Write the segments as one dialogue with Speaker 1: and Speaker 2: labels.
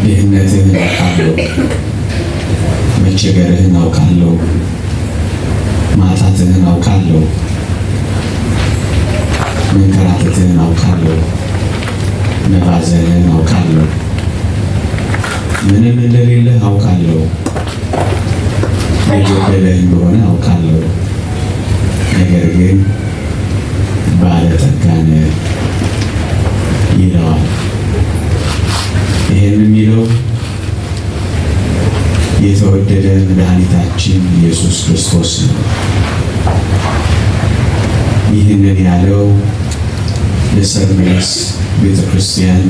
Speaker 1: ድህነትህን አውቃለሁ፣ መቸገርህን አውቃለሁ፣ ማጣትህን አውቃለሁ፣ መንከራተትህን አውቃለሁ፣ መባዘንህን አውቃለሁ፣ ምንም እንደሌለህ አውቃለሁ፣ የጎደለህ እንደሆነ አውቃለሁ። ነገር ግን ባለጠጋ ነህ ይለዋል። ይህን የሚለው የተወደደ መድኃኒታችን ኢየሱስ ክርስቶስ ነው። ይህንን ያለው ለሰርሜስ ቤተ ክርስቲያን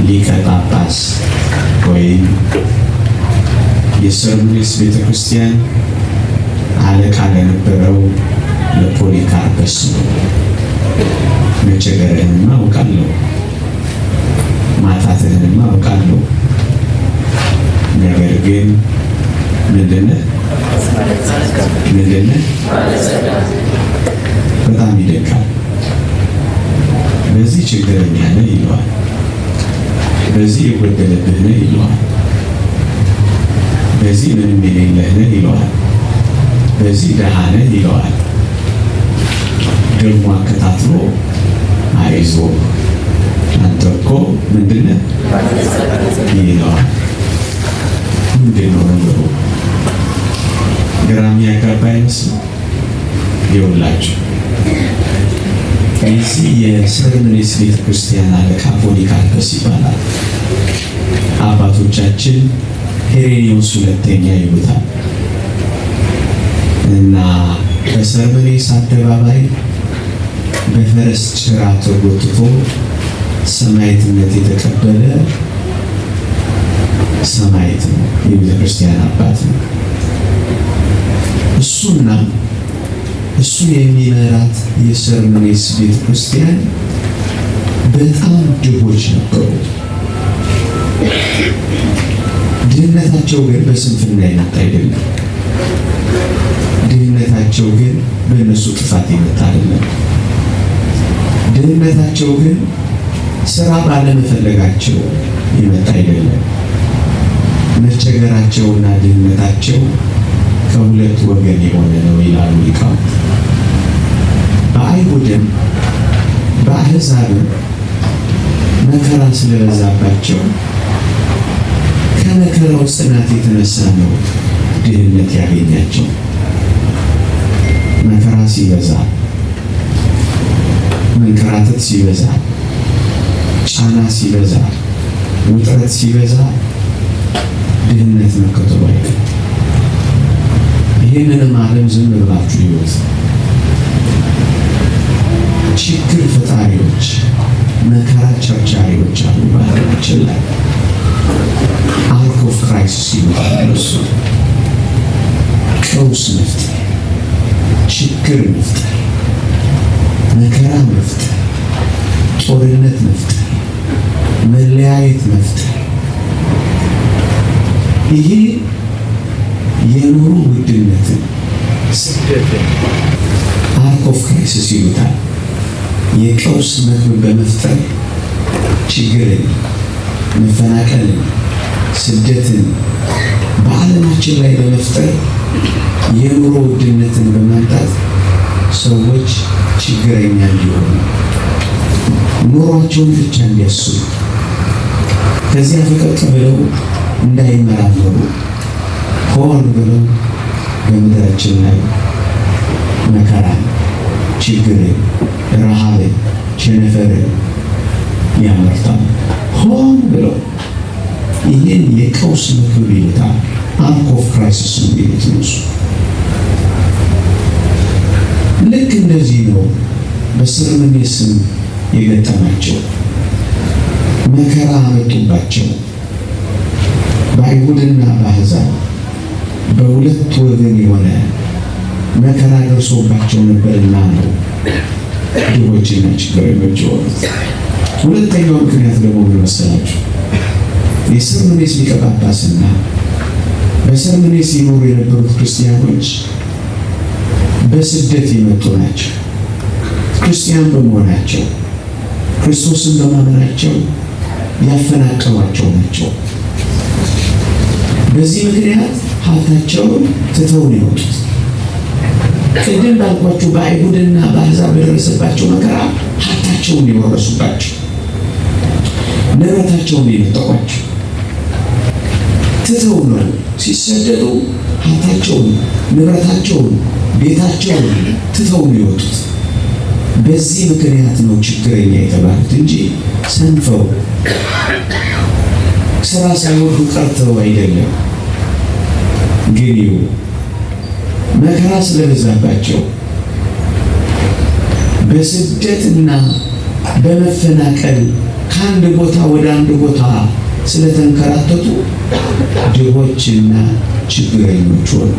Speaker 1: ሊቀ ጳጳስ ወይም የሰርሜስ ቤተ ክርስቲያን አለቃ ለነበረው ለፖሊካርፐስ ነው። መቸገርህንማ አውቃለሁ፣ ማጣትህንማ አውቃለሁ። ነገር ግን ምንድነህ ምንድነህ? በጣም ይደንቃል። በዚህ ችግረኛ ነህ ይለዋል፣ በዚህ የጎደለብህ ነህ ይለዋል፣ በዚህ ምንም የሌለህ ነህ ይለዋል፣ በዚህ ደሃ ነህ ይለዋል። ደግሞ አከታትሎ አይዞህ አንተ እኮ ምንድነህ ይለዋል። ምንድን ነው ነገሩ? ግራ የሚያጋባ አይመስልም? ይኸውላችሁ የዚህ የሰርምኔስ ቤተ ክርስቲያን አለቃ ፖሊካርፐስ ይባላል። አባቶቻችን ሄሬኔዎስ ሁለተኛ ይሉታል። እና በሰርምኔስ አደባባይ በፈረስ ጭራ ተጎትቶ ሰማዕትነት የተቀበለ ሰማዕት ነው። የቤተ ክርስቲያን አባት ነው። እሱና እሱ የሚመራት የሰርምኔስ ቤተ ክርስቲያን በጣም ድሆች ነበሩ። ድህነታቸው ግን በስንፍና የመጣ አይደለም። ድህነታቸው ግን በእነሱ ጥፋት የመጣ አይደለም። ድህነታቸው ግን ስራ ባለመፈለጋቸው የመጣ አይደለም። መቸገራቸውና ድህነታቸው ከሁለት ወገን የሆነ ነው ይላሉ ሊቃውንት። በአይሁድም በአሕዛብም መከራ ስለበዛባቸው ከመከራው ጽናት የተነሳ ነው ድህነት ያገኛቸው። መከራ ሲበዛ፣ መንከራተት ሲበዛ፣ ጫና ሲበዛ፣ ውጥረት ሲበዛ ድህነት መከተሉ አይቀርም። ይህንንም ዓለም ዝም ብላችሁ ይወት ችግር ፈጣሪዎች፣ መከራ ቸርቻሪዎች አሉ በዓለማችን ላይ። Ark of crisis ይሉታል እነሱ። ቀውስ መፍጠር፣ ችግር መፍጠር፣ መከራ መፍጠር፣ ጦርነት መፍጠር፣ መለያየት መፍጠር። ይሄ የኑሮ ውድነትን፣ ስደትን ark of crisis ይሉታል። የቀውስ መክብብ በመፍጠር ችግርን፣ መፈናቀልን፣ ስደትን በዓለማችን ላይ በመፍጠር የኑሮ ውድነትን በማምጣት ሰዎች ችግረኛ እንዲሆኑ፣ ኑሯቸውን ብቻ እንዲያስቡ፣ ከዚያ ፈቀቅ ብለው እንዳይመራመሩ ሆን ብለው በምድራችን ላይ መከራን፣ ችግርን፣ ረሃብን፣ ቸነፈርን ያመርታሉ። ሆን ብለው ይህን የቀውስ መክብብ ይሉታል። Ark of crisis ነው የሚሉት እነሱ። ልክ እንደዚህ ነው በሰርምኔስም የገጠማቸው። መከራ አመጡባቸው። በአይሁድና በአሕዛብ በሁለት ወገን የሆነ መከራ ደርሶባቸው ነበርና ነው ድሆችና ችግረኞች የሆኑት። ሁለተኛው ምክንያት ደግሞ ምን መሰላችሁ? የሰርምኔስ ሊቀ ጳጳስና በሰርምኔስ ይኖሩ የነበሩት ክርስቲያኖች በስደት የመጡ ናቸው። ክርስቲያን በመሆናቸው፣ ክርስቶስን በማመናቸው ያፈናቀሏቸው ናቸው። በዚህ ምክንያት ሀብታቸውን ትተው ነው የወጡት። ቅድም ባልኳችሁ በአይሁድና በአሕዛብ በደረሰባቸው መከራ ሀብታቸውን የወረሱባቸው፣ ንብረታቸውን የነጠቋቸው ትተው ነው ሲሰደዱ፣ ሀብታቸውን፣ ንብረታቸውን፣ ቤታቸውን ትተው ነው የወጡት። በዚህ ምክንያት ነው ችግረኛ የተባሉት እንጂ ሰንፈው ስራ ሳይወዱ ቀርተው አይደለም። ግን ይኸው መከራ ስለበዛባቸው በስደትና በመፈናቀል ከአንድ ቦታ ወደ አንድ ቦታ ስለተንከራተቱ ድሆችና ችግረኞች ሆኑ።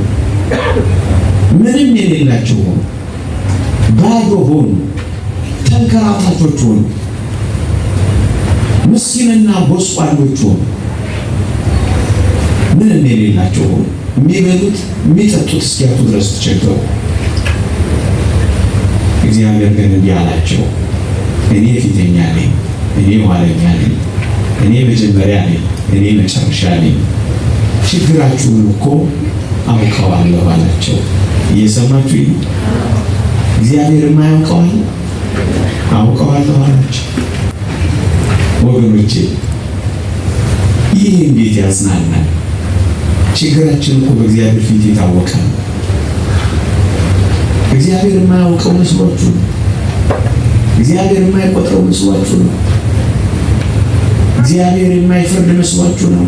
Speaker 1: ምንም የሌላቸው ሆኑ፣ ባዶ ሆኑ፣ ተንከራታቾች ሆኑ፣ ምስኪንና ጎስቋሎች ሆኑ፣ ምንም የሌላቸው ሆኑ። የሚበሉት የሚጠጡት እስኪያጡ ድረስ ተቸገሩ። እግዚአብሔር ግን እንዲህ አላቸው፣ እኔ ፊተኛ ነኝ፣ እኔ ኋለኛ ነኝ፣ እኔ መጀመሪያ ነኝ፣ እኔ መጨረሻ ነኝ። ችግራችሁን እኮ አውቀዋለሁ አላቸው። እየሰማችሁ ነው? እግዚአብሔርማ ያውቀዋል፣ አውቀዋለሁ አላቸው። ወገኖቼ ይህ እንዴት ያጽናናል! ችግራችን እኮ በእግዚአብሔር ፊት የታወቀ ነው። እግዚአብሔር የማያውቀው መስሏችሁ ነው? እግዚአብሔር የማይቆጥረው መስሏችሁ ነው? እግዚአብሔር የማይፈርድ መስሏችሁ ነው?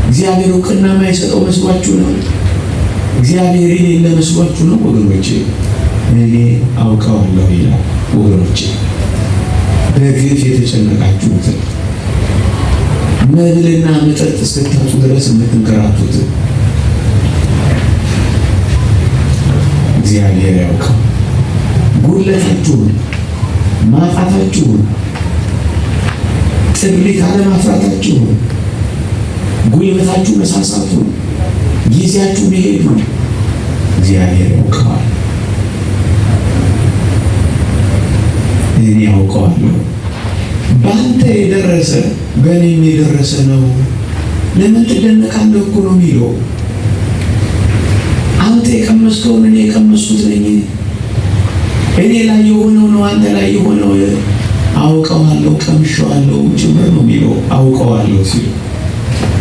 Speaker 1: እግዚአብሔር እውቅና የማይሰጠው መስሏችሁ ነው? እግዚአብሔር የሌለ መስሏችሁ ነው? ወገኖቼ እኔ አውቀዋለሁ ይላል። ወገኖቼ በግፍ የተጨነቃችሁትን፣ መብልና መጠጥ እስክታጡ ድረስ የምትንከራቱትን እግዚአብሔር ያውቀው። ጉድለታችሁን፣ ማጣታችሁን፣ ጥሪት አለማፍራታችሁን፣ ጉልበታችሁ መሳሳቱን፣ ጊዜያችሁ መሄዱን እግዚአብሔር ያውቀዋል። እኔ ያውቀዋለሁ። በአንተ የደረሰ በእኔም የደረሰ ነው። ለምን ትደነቃለህ እኮ ነው የሚለው። አንተ የቀመስከውን እኔ የቀመስኩት ነኝ። እኔ ላይ የሆነው ነው አንተ ላይ የሆነው። አውቀዋለሁ፣ ቀምሼዋለሁ ጭምር ነው የሚለው። አውቀዋለሁ ሲል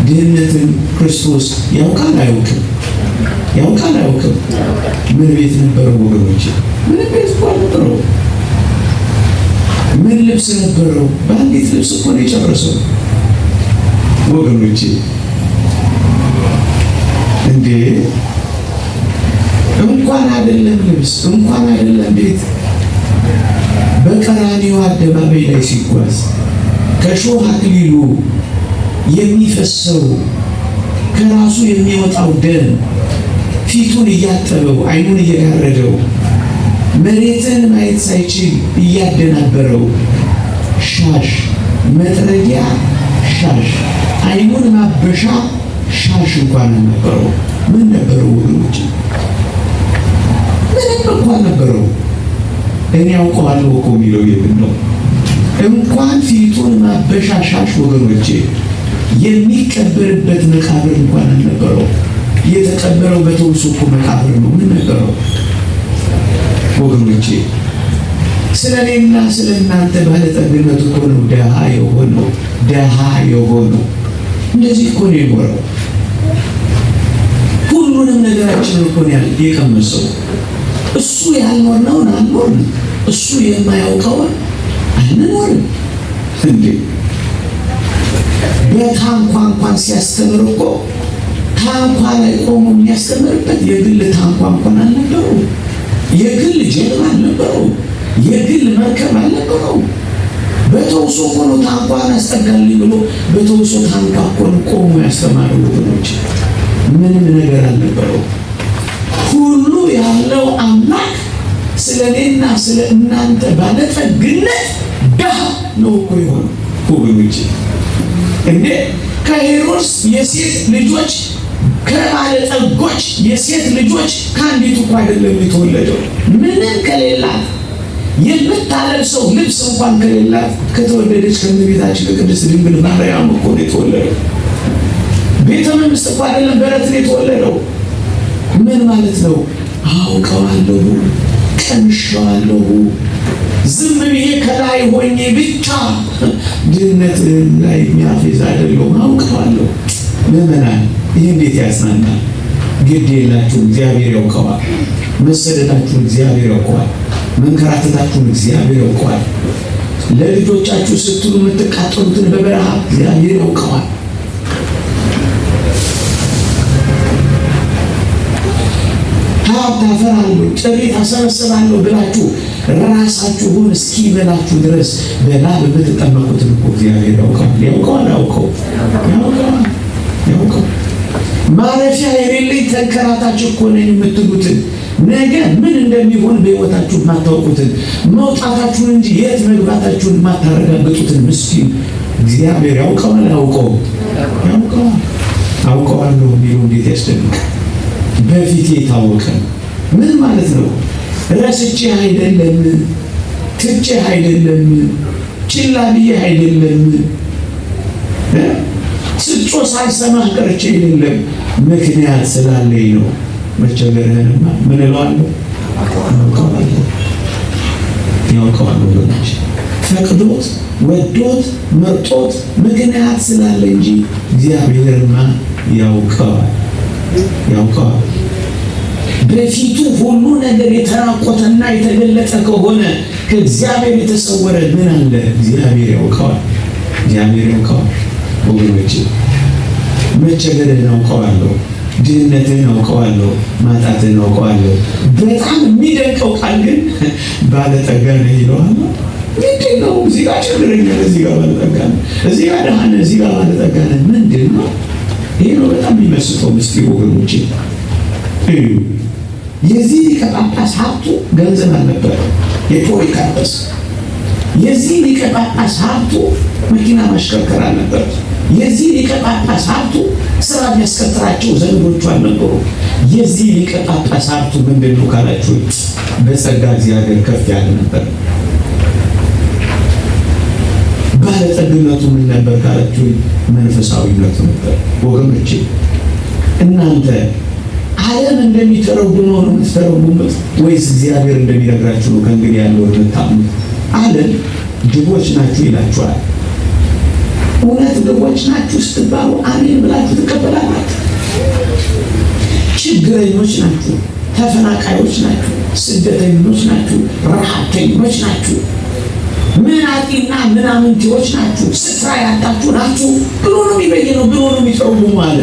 Speaker 1: ድህነትን ክርስቶስ ያውቃል አያውቅም? ያውቃል አያውቅም? ምን ቤት ነበረው ወገኖች? ምንም ቤት እኮ አልነበረው። ምን ልብስ ነበረው? በአንዲት ልብስ እኮ ነው የጨረሰው ወገኖቼ። እንዴ እንኳን አይደለም ልብስ፣ እንኳን አይደለም ቤት፣ በቀራንዮ አደባባይ ላይ ሲጓዝ ከሾህ አክሊሉ የሚፈሰው ከራሱ የሚወጣው ደም ፊቱን እያጠበው ዓይኑን እየጋረደው መሬትን ማየት ሳይችል እያደናበረው ሻሽ መጥረጊያ ሻሽ ዓይኑን ማበሻ ሻሽ እንኳን አልነበረው። ምን ነበረው ወገኖች? ምንም እንኳን ነበረው። እኔ አውቀዋለሁ እኮ የሚለው ይህን ነው። እንኳን ፊቱን ማበሻ ሻሽ ወገኖቼ የሚቀበርበት መቃብር እንኳን አልነበረው። የተቀበረው በተውሶ እኮ መቃብር ነው። ምን ነበረው ወገኖቼ? ስለ እኔና ስለ እናንተ ባለጠግነቱ እኮ ነው ደሃ የሆነው። ደሃ የሆነው እንደዚህ እኮ ነው የኖረው። ሁሉንም ነገራችንን እኮ ነው የቀመሰው። እሱ ያልኖርነውን አንኖርም፣ እሱ የማያውቀውን አንኖርም። እንዴ በታንኳ እንኳን ሲያስተምር እኮ ታንኳ ላይ ቆሞ የሚያስተምርበት የግል ታንኳ እንኳን አልነበረው። የግል ጀልባ አልነበረው። የግል መርከብ አልነበረው። በተውሶ እኮ ነው ታንኳን አስጠጋልኝ ብሎ በተውሶ ታንኳ እኮ ነው ቆሞ ያስተማረው ወገኖች። ምንም ነገር አልነበረው። ሁሉ ያለው አምላክ ስለ እኔና ስለ እናንተ ባለጠግነት ድሃ ነው እኮ የሆነው ወገኖች። እንዴ ከሄሮድስ የሴት ልጆች ከባለጠጎች የሴት ልጆች ከአንዲቱ እኮ አይደለም የተወለደው። ምንም ከሌላት የምታለብሰው ልብስ እንኳን ከሌላት ከተወለደች ከእመቤታችን ከቅድስት ድንግል ማርያም እኮ ነው የተወለደው። ቤተ መንግስት እኮ አይደለም በረት ነው የተወለደው። ምን ማለት ነው? አውቀዋለሁ፣ ቀምሼዋለሁ። ዝም ብዬ ከላይ ሆኜ ብቻ ድህነት ላይ የሚያፌዝ አይደለሁም። አውቀዋለሁ። ምዕመናን፣ ይህ እንዴት ያጽናናል! ግድ የላችሁም፣ እግዚአብሔር ያውቀዋል። መሰደዳችሁን እግዚአብሔር ያውቀዋል። መንከራተታችሁን እግዚአብሔር ያውቀዋል። ለልጆቻችሁ ስትሉ የምትቃጠሉትን በበረሃ እግዚአብሔር ያውቀዋል። ሀብት አፈራለሁ ጥሪት አሰበስባለሁ ብላችሁ ራሳችሁን እስኪበላችሁ ድረስ በላብ የምትጠመቁትን እኮ እግዚአብሔር ያውቀዋል። ያውቀዋል። ያውቀው ያውቀዋል። ያውቀው ማረፊያ የሌለኝ ተንከራታች እኮ ነኝ የምትሉትን፣ ነገ ምን እንደሚሆን በሕይወታችሁ የማታውቁትን፣ መውጣታችሁን እንጂ የት መግባታችሁን የማታረጋግጡትን ምስኪን እግዚአብሔር ያውቀዋል። ያውቀው ያውቀዋል። አውቀዋለሁ የሚለው እንዴት ያስደንቃል! በፊቴ የታወቀ ነው። ምን ማለት ነው? ረስቼ አይደለም፣ ትቼ አይደለም፣ ችላ ብዬ አይደለም፣ ስጮ ሳልሰማህ ቀርቼ አይደለም፣ ምክንያት ስላለኝ ነው። መቸገርህንማ ምን እለዋለሁ? ያውቀዋለሁ። ያውቀዋለሁ ወገኖች፣ ፈቅዶት ወዶት መርጦት ምክንያት ስላለ እንጂ እግዚአብሔርማ ያውቀዋል። ያውቀዋል። በፊቱ ሁሉ ነገር የተራቆተና የተገለጠ ከሆነ ከእግዚአብሔር የተሰወረ ምን አለ? እግዚአብሔር ያውቀዋል። እግዚአብሔር ያውቀዋል። ወገኖች፣ መቸገርህን አውቀዋለሁ፣ ድህነትህን አውቀዋለሁ፣ ማጣትህን አውቀዋለሁ። በጣም የሚደንቀው ቃል ግን ባለጠጋ ነህ ይለዋል። ምንድን ነው? እዚህ ጋር ችግረኛ ነህ፣ እዚህ ጋር ባለጠጋ ነህ፣ እዚህ ጋር ድሃ ነህ፣ እዚህ ጋር ባለጠጋ ነህ። ምንድን ነው? ይሄ ነው በጣም የሚመስጠው ምስጢር ወገኖቼ። እዩ፣ የዚህ ሊቀ ጳጳስ ሀብቱ ገንዘብ አልነበረም። የፖሊካርፐስ የዚህ ሊቀ ጳጳስ ሀብቱ መኪና ማሽከርከር አልነበረም። የዚህ ሊቀ ጳጳስ ሀብቱ ስራ የሚያስቀጥራቸው ዘመዶቹ አልነበሩ። የዚህ ሊቀ ጳጳስ ሀብቱ ምንድን ነው ካላችሁ፣ በጸጋ እግዚአብሔር ከፍ ያለ ነበር። ባለጠግነቱ ምን ነበር ካላችሁ፣ መንፈሳዊነቱ ነበር። ወገኖቼ፣ እናንተ ዓለም እንደሚተረጉመው ነው የምትተረጉሙት ወይስ እግዚአብሔር እንደሚነግራችሁ ነው ከእንግዲህ ያለውን የምታምኑት? ዓለም ድሆች ናችሁ ይላችኋል። እውነት ድሆች ናችሁ ስትባሉ አሜን ብላችሁ ትቀበላላችሁ? ችግረኞች ናችሁ፣ ተፈናቃዮች ናችሁ፣ ስደተኞች ናችሁ፣ ረሃብተኞች ናችሁ፣ ምናጢና ምናምንቴዎች ናችሁ፣ ስፍራ ያጣችሁ ናችሁ ብሎ ነው የሚበይነው፣ ብሎ ነው የሚተረጉሙ አለ።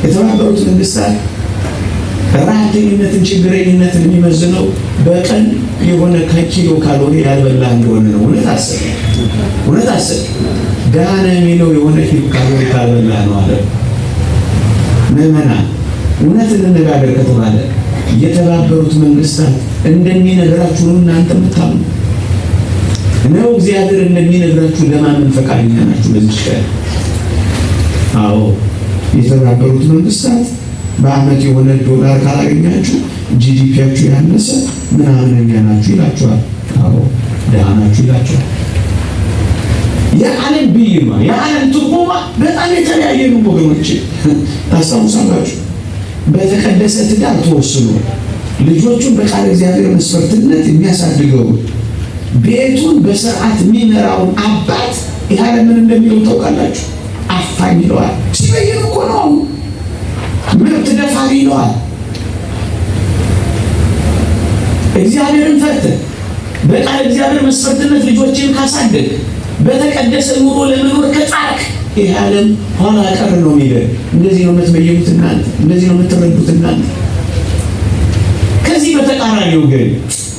Speaker 1: የተባበሩት መንግስታት ረሃብተኝነትን ችግረኝነትን የሚመዝነው በቀን የሆነ ከኪሎ ካሎሪ ያልበላ እንደሆነ ነው። እውነት አስብ፣ እውነት አስብ። ደህና ነህ የሚለው የሆነ ኪሎ ካሎሪ ካልበላ ነው አለ። ምዕመናን፣ እውነት እንነጋገር ከተባለ የተባበሩት መንግስታት እንደሚነግራችሁ ነው እናንተ የምታምኑ ነው? እግዚአብሔር እንደሚነግራችሁ ለማመን ፈቃደኛ ናችሁ በዚች ቀን? አዎ፣ የተባበሩት መንግስታት በአመት የሆነ ዶላር ካላገኛችሁ GDP ያችሁ ያነሰ ምናምንኛ ናችሁ ይላችኋል። አዎ፣ ደህና ናችሁ ይላችኋል። የዓለም ብይኗ የዓለም ትርጉሟ በጣም የተለያየ ነው ወገኖች፣ ታስታውሳላችሁ። በተቀደሰ ትዳር ተወስኖ ልጆቹን በቃለ እግዚአብሔር መስፈርትነት የሚያሳድገው፣ ቤቱን በስርዓት የሚመራውን አባት ይህ ዓለም ምን እንደሚለው ታውቃላችሁ? አፋኝ ይለዋል። ሲበይን እኮ ነው። መብት ደፋሪ ይለዋል። እግዚአብሔርን ፈርተህ በቃለ እግዚአብሔር መስፈርትነት ልጆችን ካሳደግ፣ በተቀደሰ ኑሮ ለመኖር ከጣርክ ይህ ዓለም ኋላ ቀር ነው የሚለው። እንደዚህ ነው የምትበይኑት እናንተ፣ እንደዚህ ነው የምትረዱት እናንተ። ከዚህ በተቃራኒው ግን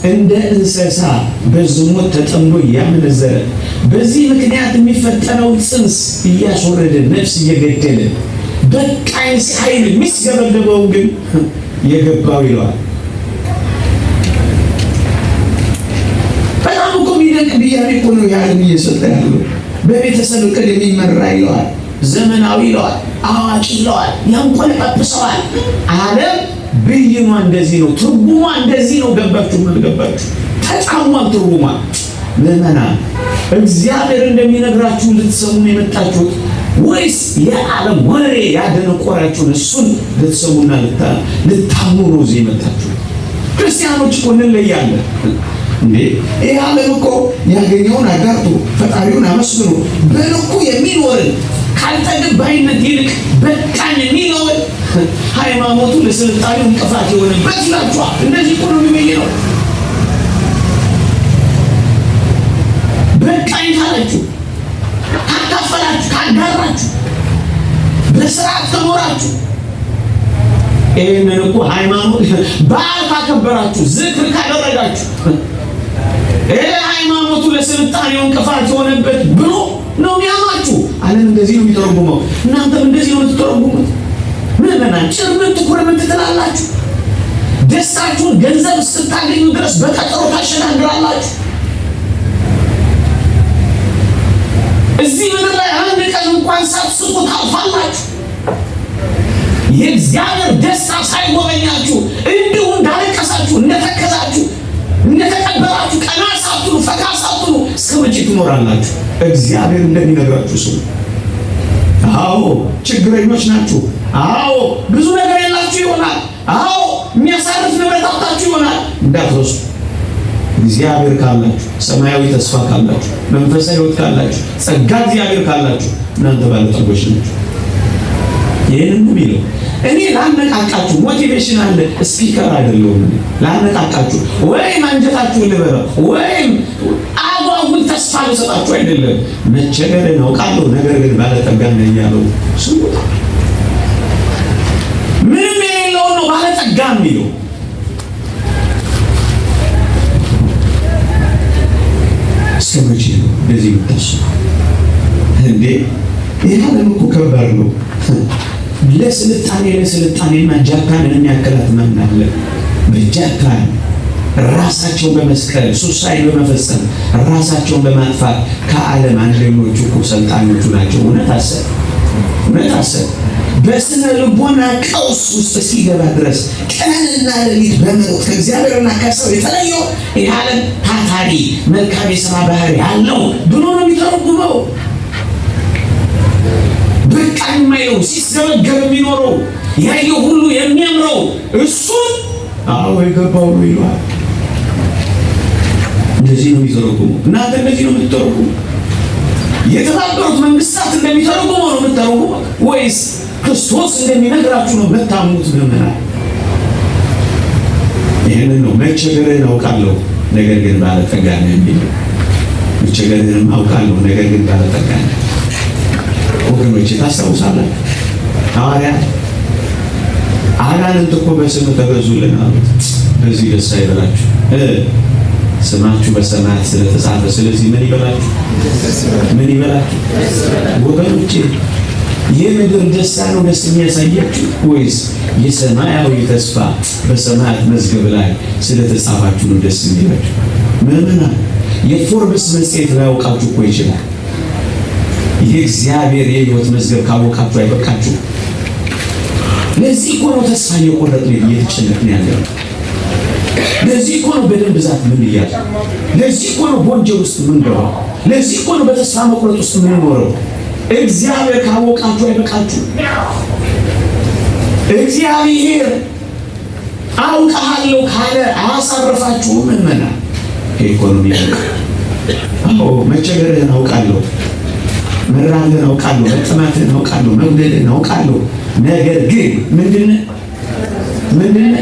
Speaker 1: እንደ እንስሳ በዝሙት ተጠምዶ እያመነዘረ፣ በዚህ ምክንያት የሚፈጠረውን ጽንስ እያስወረደ፣ ነፍስ እየገደለ፣ በቃኝ ሳይል የሚስገበገበው ግን የገባው ይለዋል። በጣም እኮ የሚደንቅ ብያኔ እኮ ነው የዓለም እየሰጠ ያለው። በቤተሰብ እቅድ የሚመራ ይለዋል፣ ዘመናዊ ይለዋል፣ አዋቂ ይለዋል፣ ያንቆለጳጵሰዋል። ዓለም ብይኗ እንደዚህ ነው፣ ትርጉሟ እንደዚህ ነው። ገባችሁ? ምን ገባችሁ? ተጣሟል ትርጉሟ። ምዕመናን እግዚአብሔር እንደሚነግራችሁ ልትሰሙ ነው የመጣችሁት ወይስ የዓለም ወሬ ያደነቆራችሁን እሱን ልትሰሙና ልታምኑ ነው እዚህ የመጣችሁት? ክርስቲያኖች እኮ እንለያለን እንዴ! ይህ ዓለም እኮ ያገኘውን አጋርቶ ፈጣሪውን አመስግኖ በልኩ የሚኖርን ካልጠግብ ባይነት ይልቅ በቃኝ የሚለውን ሃይማኖቱ ለስልጣኔው እንቅፋት የሆነበት ይላችኋል። እንደዚህ እኮ ነው የሚበይነው። በቃኝ ካላችሁ፣ ካካፈላችሁ፣ ካጋራችሁ፣ በስርዓት ከኖራችሁ ይህንን እኮ ሃይማኖት በዓል ካከበራችሁ፣ ዝክር ካደረጋችሁ ይሄ ሃይማኖቱ ለስልጣኔው እንቅፋት የሆነበት ብሎ ነው የሚያማችሁ። ዓለም እንደዚህ ነው የሚተረጉመው። እናንተም እንደዚህ ነው የምትተረጉሙት። ምዕመናን ጭርምት ኩርምት ትላላችሁ። ደስታችሁን ገንዘብ ስታገኙ ድረስ በቀጠሮ ታሸጋግራላችሁ። እዚህ ምድር ላይ አንድ ቀን እንኳን ሳትስቁ ታልፋላችሁ። የእግዚአብሔር ደስታ ሳይጎበኛችሁ እንዲሁ እንዳለቀሳችሁ፣ እንደተከዛችሁ፣ እንደተቀበራችሁ ቀና ሳትሉ ፈካ ሳትሉ እስከ መቼ ትኖራላችሁ? እግዚአብሔር እንደሚነግራችሁ ስሙ። አዎ ችግረኞች ናችሁ። አዎ ብዙ ነገር የላችሁ ይሆናል። አዎ የሚያሳርፍ ንብረት አጣችሁ ይሆናል። እንዳትረሱ እግዚአብሔር ካላችሁ፣ ሰማያዊ ተስፋ ካላችሁ፣ መንፈሳዊ ሕይወት ካላችሁ፣ ጸጋ እግዚአብሔር ካላችሁ እናንተ ባለጠጎች ናችሁ። ይህንን ነው የሚለው። እኔ ላነቃቃችሁ motivational speaker አይደለሁም። ላነቃቃችሁ ወይም አንጀታችሁን ልበላ ወይም አጓጉል ተስፋ ልሰጣችሁ አይደለም። መቸገርን አውቃለሁ፣ ነገር ግን ባለጠጋ ነኝ ያለው ስሙት። ምንም የሌለውን ነው ባለጠጋ የሚለው። እስከ መቼ ነው እንደዚህ የምታስቡ እንዴ? ይህ ዓለም እኮ ከባድ ነው። ለስልጣኔ ለስልጣኔና ጃፓንን የሚያክላት ማን አለ? በጃፓን ራሳቸውን በመስቀል suicide በመፈጸም ራሳቸውን በማጥፋት ከዓለም አንደኞቹ እኮ ሰልጣኞቹ ናቸው። እውነት አሰብ እውነት አሰብ በስነ ልቦና ቀውስ ውስጥ እስኪገባ ድረስ ቀንና ሌሊት በመሮጥ ከእግዚአብሔርና ከሰው የተለየው ይህ ዓለም ታታሪ መልካም የሥራ ባህሪ አለው ብሎ ነው የሚተረጉመው። በቃ የማይለው ሲስገበገብ የሚኖረው ያየው ሁሉ የሚያምረው እሱን አዎ የገባው ነው ይለዋል። እንደዚህ ነው የሚተረጉመው። እናንተ እንደዚህ ነው የምትተረጉሙ? የተባበሩት መንግስታት እንደሚተረጉመው ነው የምትተረጉመው ወይስ ክርስቶስ እንደሚነግራችሁ ነው የምታምኑት? ምዕመናን ይህንን ነው መቸገርህን አውቃለሁ ነገር ግን ባለጠጋ ነህ የሚለው። መቸገርህንም አውቃለሁ ነገር ግን ባለጠጋ ነህ። ወገኖቼ ታስታውሳላችሁ፣ ሐዋርያት አጋንንት እኮ በስምህ ተገዙልን አሉት። በዚህ ደስ አይበላችሁ፣ ስማችሁ በሰማያት ስለተጻፈ፣ ስለዚህ ምን ይበላችሁ? ምን ይበላችሁ? ወገኖቼ የምድር ደስታ ነው ደስ የሚያሳያችሁ ወይስ የሰማያዊ ተስፋ በሰማያት መዝገብ ላይ ስለተጻፋችሁ ነው ደስ የሚላችሁ? ምዕመናን የፎርብስ መጽሔት ላያውቃችሁ እኮ ይችላል። የእግዚአብሔር የሕይወት መዝገብ ካወቃችሁ አይበቃችሁ? ለዚህ እኮ ነው ተስፋ እየቆረጥን እየተጨነቅን ያለነው። ለዚህ እኮ ነው በደም ብዛት ምን እያለ፣ ለዚህ እኮ ነው በወንጀል ውስጥ የምንገባው። ለዚህ እኮ ነው በተስፋ መቁረጥ ውስጥ የምንኖረው። እግዚአብሔር ካወቃችሁ አይበቃችሁ? እግዚአብሔር አውቃለሁ ካለ አያሳርፋችሁም? ምዕመናን ከኢኮኖሚ አዎ መቸገርህን አውቃለሁ፣ መራብህን አውቃለሁ፣ መጠማትህን አውቃለሁ፣ መጉደልህን አውቃለሁ። ነገር ግን ምንድነህ? ምንድነህ?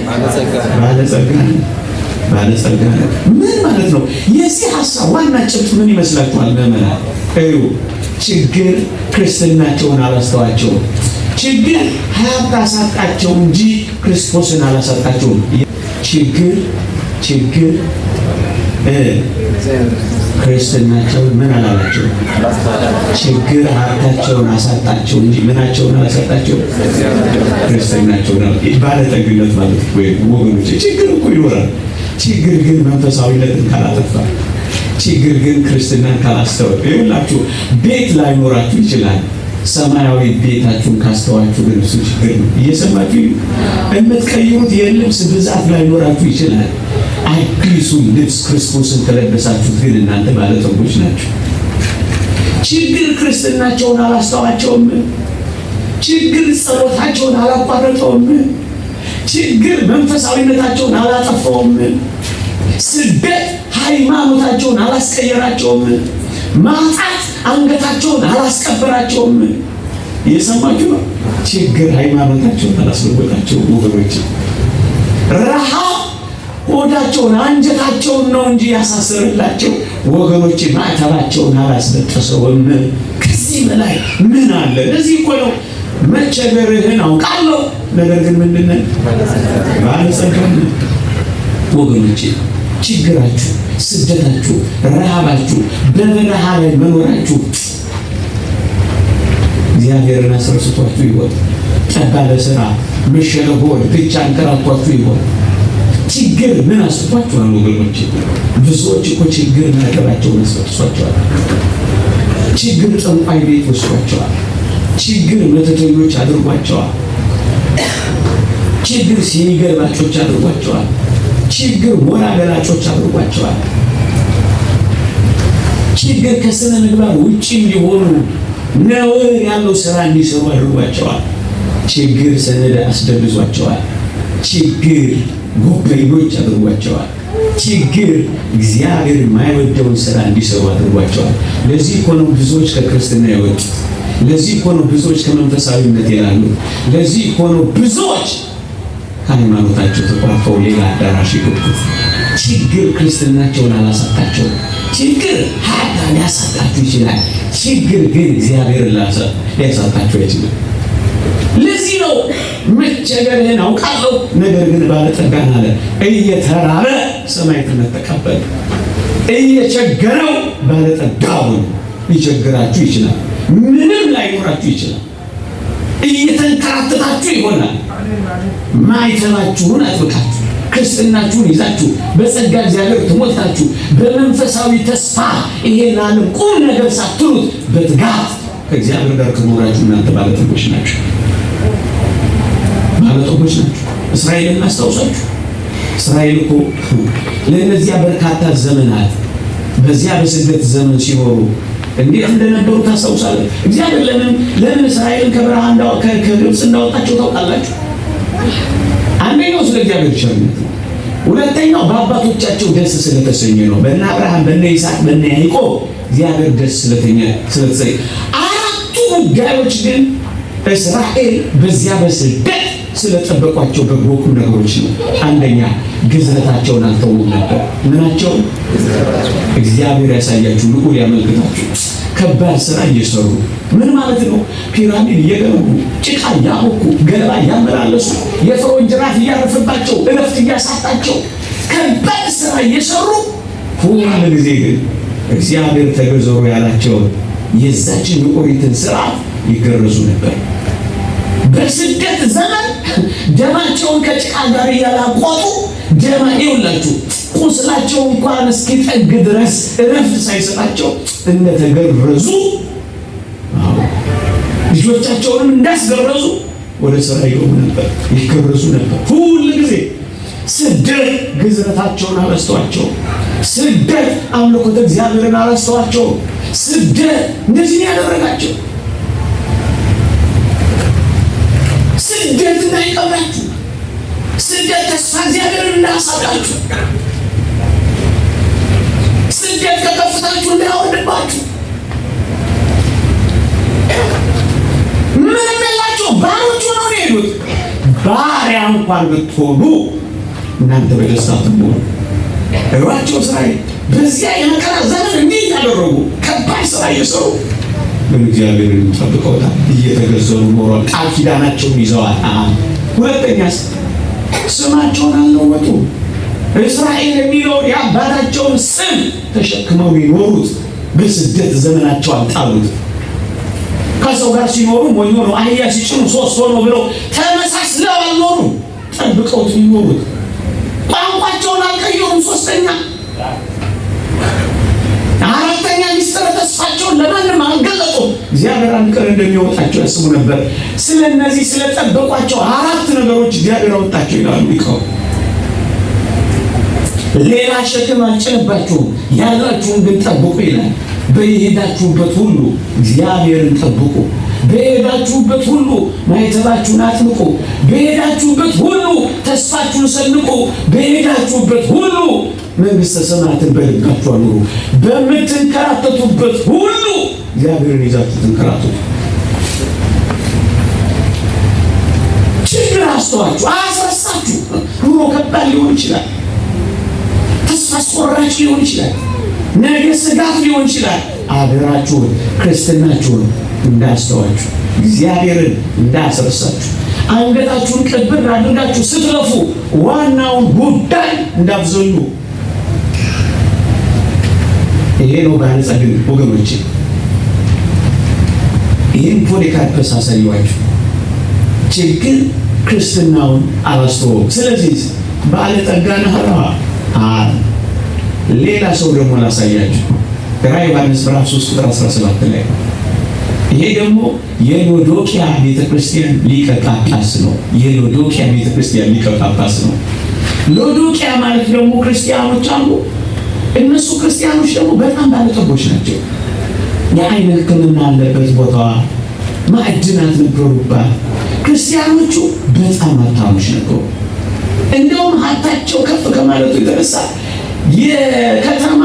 Speaker 1: ባለጸጋ ነህ። ባለጸጋ ነህ። ምን ማለት ነው? የዚህ ሀሳብ ዋና ጭብጥ ምን ይመስላችኋል? ምዕመናን እዩ። ችግር ክርስትናቸውን አላስተዋቸውም። ችግር ሀብት አሳጣቸው እንጂ ክርስቶስን አላሳጣቸውም። ችግር ችግር ክርስትናቸውን ምን አላላቸው? ችግር ሀብታቸውን አሳጣቸው እንጂ ምናቸውን አላሳጣቸው? ክርስትናቸውን። ባለጠግነት ማለት ወይ ወገኖች፣ ችግር እኮ ይኖራል። ችግር ግን መንፈሳዊነትን ካላጠፋ፣ ችግር ግን ክርስትናን ካላስተወ፣ ይኸውላችሁ ቤት ላይኖራችሁ ይችላል። ሰማያዊ ቤታችሁን ካስተዋችሁ ግን እሱ ችግር ነው። እየሰማችሁ የምትቀይሩት የልብስ ብዛት ላይኖራችሁ ይችላል። አዲሱን ልብስ ክርስቶስን ከለበሳችሁት ግን እናንተ ባለጠጎች ናችሁ። ችግር ክርስትናቸውን አላስተዋቸውም። ችግር ጸሎታቸውን አላቋረጠውም። ችግር መንፈሳዊነታቸውን አላጠፋውም። ስደት ሃይማኖታቸውን አላስቀየራቸውም። ማጣት አንገታቸውን አላስቀበራቸውም። እየሰማችሁ ነው። ችግር ሃይማኖታቸውን አላስለወጣቸውም ወገኖች። ረሃብ ሆዳቸውን አንጀታቸውን ነው እንጂ ያሳሰርላቸው ወገኖች፣ ማዕተባቸውን አላስበጠሰውም። ከዚህ በላይ ምን አለ? ለዚህ እኮ ነው መቸገርህን አውቃለሁ፣ ነገር ግን ምንድን ነህ? ባለጸጋ ነህ። ወገኖቼ ችግራችሁ፣ ስደታችሁ፣ ረሃባችሁ፣ በበረሃ ላይ መኖራችሁ እግዚአብሔርን አስረስቷችሁ ይሆን? ጠባ ለስራ መሸ ለሆድ ብቻ አንከራቷችሁ ይሆን? ችግር ምን አስቷችኋል ወገኖቼ? ብዙዎች እኮ ችግር ማዕተባቸውን አስበጥሷቸዋል። ችግር ጠንቋይ ቤት ወስዷቸዋል። ችግር መተተኞች አድርጓቸዋል። ችግር ሲኒ ገልባጮች አድርጓቸዋል። ችግር ሞራ ገላጮች አድርጓቸዋል። ችግር ከስነ ምግባር ውጭ እንዲሆኑ ነውር ያለው ስራ እንዲሰሩ አድርጓቸዋል። ችግር ሰነድ አስደልዟቸዋል። ችግር ጎበኞች አድርጓቸዋል። ችግር እግዚአብሔር የማይወደውን ስራ እንዲሰሩ አድርጓቸዋል። ለዚህ እኮ ነው ብዙዎች ከክርስትና የወጡት። ለዚህ እኮ ነው ብዙዎች ከመንፈሳዊነት የላሉት። ለዚህ እኮ ነው ብዙዎች ከሃይማኖታቸው ተቋርጠው ሌላ አዳራሽ የገቡት። ችግር ክርስትናቸውን አላሳጣቸውም። ችግር ሀብት ሊያሳጣችሁ ይችላል። ችግር ግን እግዚአብሔርን ሊያሳጣችሁ አይችልም። ለዚህ ነው መቸገርህን አውቃለሁ፣ ነገር ግን ባለጠጋ ነህ አለ። እየተራበ ሰማዕትነት ተቀበለ፣ እየቸገረው ባለጠጋ ሆነ። ሊቸግራችሁ ይችላል። ምንም ላይኖራችሁ ይችላል። እየተንከራተታችሁ ይሆናል። ማዕተባችሁን አጥብቃችሁ ክርስትናችሁን ይዛችሁ በጸጋ እግዚአብሔር ተሞልታችሁ በመንፈሳዊ ተስፋ ይሄን ዓለም ቁም ነገር ሳትሉት በትጋት ከእግዚአብሔር ጋር ከኖራችሁ እናንተ ባለጠጎች ናችሁ። ባለጠጎች ናችሁ። እስራኤልን አስታውሳችሁ። እስራኤል እኮ ለእነዚያ በርካታ ዘመናት በዚያ በስደት ዘመን ሲኖሩ እንዴት እንደነበሩ ታስታውሳለህ? እግዚአብሔር ለምን እስራኤልን ከበረሃ ከግብፅ እንዳወጣቸው ታውቃላችሁ? አንደኛው ስለ እግዚአብሔር ቸርነት ነው። ሁለተኛው በአባቶቻቸው ደስ ስለተሰኘ ነው። በእነ አብርሃም፣ በእነ ይስሐቅ፣ በእነ ያዕቆብ እግዚአብሔር ደስ ስለተሰኘ። አራቱ ጉዳዮች ግን እስራኤል በዚያ በስደት ስለጠበቋቸው በጎ ቁም ነገሮች ነው። አንደኛ ግዝረታቸውን አልተውም ነበር። ምናቸው? እግዚአብሔር ያሳያችሁ፣ ልዑል ያመልክታችሁ። ከባድ ስራ እየሰሩ ምን ማለት ነው? ፒራሚድ እየገነቡ፣ ጭቃ እያቦኩ፣ ገለባ እያመላለሱ፣ የፈርዖን ጅራፍ እያረፈባቸው፣ እረፍት እያሳጣቸው ከባድ ስራ እየሰሩ ሁል ጊዜ ግን እግዚአብሔር ተገዘሩ ያላቸውን የዛችን የኦሪትን ስርዓት ይገረዙ ነበር። በስደት ዘመን ደማቸውን ከጭቃ ጋር እያላቆጡ ደማ ይውላችሁ ቁስላቸው እንኳን እስኪጠግ ድረስ እረፍት ሳይሰጣቸው እንደተገረዙ ልጆቻቸውንም እንዳስገረዙ ወደ ስራ ይገቡ ነበር፣ ይገረዙ ነበር። ሁል ጊዜ ስደት ግዝረታቸውን አረስተዋቸው። ስደት አምልኮተ እግዚአብሔርን አረስተዋቸው። ስደት እንደዚህ ነው ያደረጋቸው። ስደት እንዳይቀብራችሁ፣ ስደት ተስፋ እግዚአብሔርን እንዳያሳጣችሁ፣ ስደት ከከፍታችሁ እንዳያወርድባችሁ። ምንም የላቸው ባሮቹ ነው የሄዱት። ባሪያ እንኳን ብትሆኑ እናንተ በደስታ ትሞሉ። እሯቸው እስራኤል በዚያ የመከራ ዘመን እንዲህ እያደረጉ ከባድ ስራ እየሰሩ ግን እግዚአብሔርን ጠብቀውታል። እየተገዘሩ ኖሯል። ቃል ኪዳናቸውን ይዘዋል። ሁለተኛስ ስማቸውን አልለወጡ። እስራኤል የሚለውን የአባታቸውን ስም ተሸክመው ይኖሩት። በስደት ዘመናቸው አልጣሉት። ከሰው ጋር ሲኖሩ ሞኝ ሆነው አህያ ሲጭኑ ሶስት ሆነው ብለው ተመሳስለው አልኖሩም። ጠብቀውት ይኖሩት። ቋንቋቸውን አልቀየሩም። ሶስተኛ አራተኛ ሚስጥረ ተስፋቸውን ለማንም አልገለጡም። እግዚአብሔር አንድ ቀን እንደሚያወጣቸው ያስቡ ነበር። ስለ እነዚህ ስለጠበቋቸው አራት ነገሮች እግዚአብሔር አወጣቸው ይላሉ ሊቃውንት። ሌላ ሸክም አልጭንባችሁም፣ ያላችሁን ግን ጠብቁ ይላል። በየሄዳችሁበት ሁሉ እግዚአብሔርን ጠብቁ። በሄዳችሁበት ሁሉ ማዕተባችሁን አጥብቁ። በሄዳችሁበት ሁሉ ተስፋችሁን ሰንቁ። በሄዳችሁበት ሁሉ መንግሥተ ሰማያትን በልባችሁ አኑሩ። በምትንከራተቱበት ሁሉ እግዚአብሔርን ይዛችሁ ትንከራተቱ። ችግር አስተዋችሁ አያስረሳችሁ። ኑሮ ከባድ ሊሆን ይችላል። ተስፋ አስቆራጭ ሊሆን ይችላል። ነገ ስጋት ሊሆን ይችላል። አገራችሁን ክርስትናችሁን እንዳያስተዋችሁ እግዚአብሔርን እንዳያስረሳችሁ አንገታችሁን ቅብር አድርጋችሁ ስትለፉ ዋናውን ጉዳይ እንዳትዘሉ። ይሄ ነው ባለጸግነት ወገኖቼ። ይህን ፖሊካርፐስ አሳየኋችሁ። ችግር ክርስትናውን አላስተወውም። ስለዚህ ባለጠጋ ነህ አለ። ሌላ ሰው ደግሞ ላሳያችሁ። ራዕየ ዮሐንስ ምዕራፍ 3 ቁጥር 17 ላይ ይሄ ደግሞ የሎዶቅያ ቤተክርስቲያን ሊቀ ጳጳስ ነው። የሎዶቅያ ቤተክርስቲያን ሊቀ ጳጳስ ነው። ሎዶቅያ ማለት ደግሞ ክርስቲያኖች አሉ። እነሱ ክርስቲያኖች ደግሞ በጣም ባለጠጎች ናቸው። የዓይን ሕክምና አለበት ቦታዋ፣ ማዕድናት ነበሩባት። ክርስቲያኖቹ በጣም ሀብታሞች ነበሩ። እንደውም ሀብታቸው ከፍ ከማለቱ የተነሳ የከተማ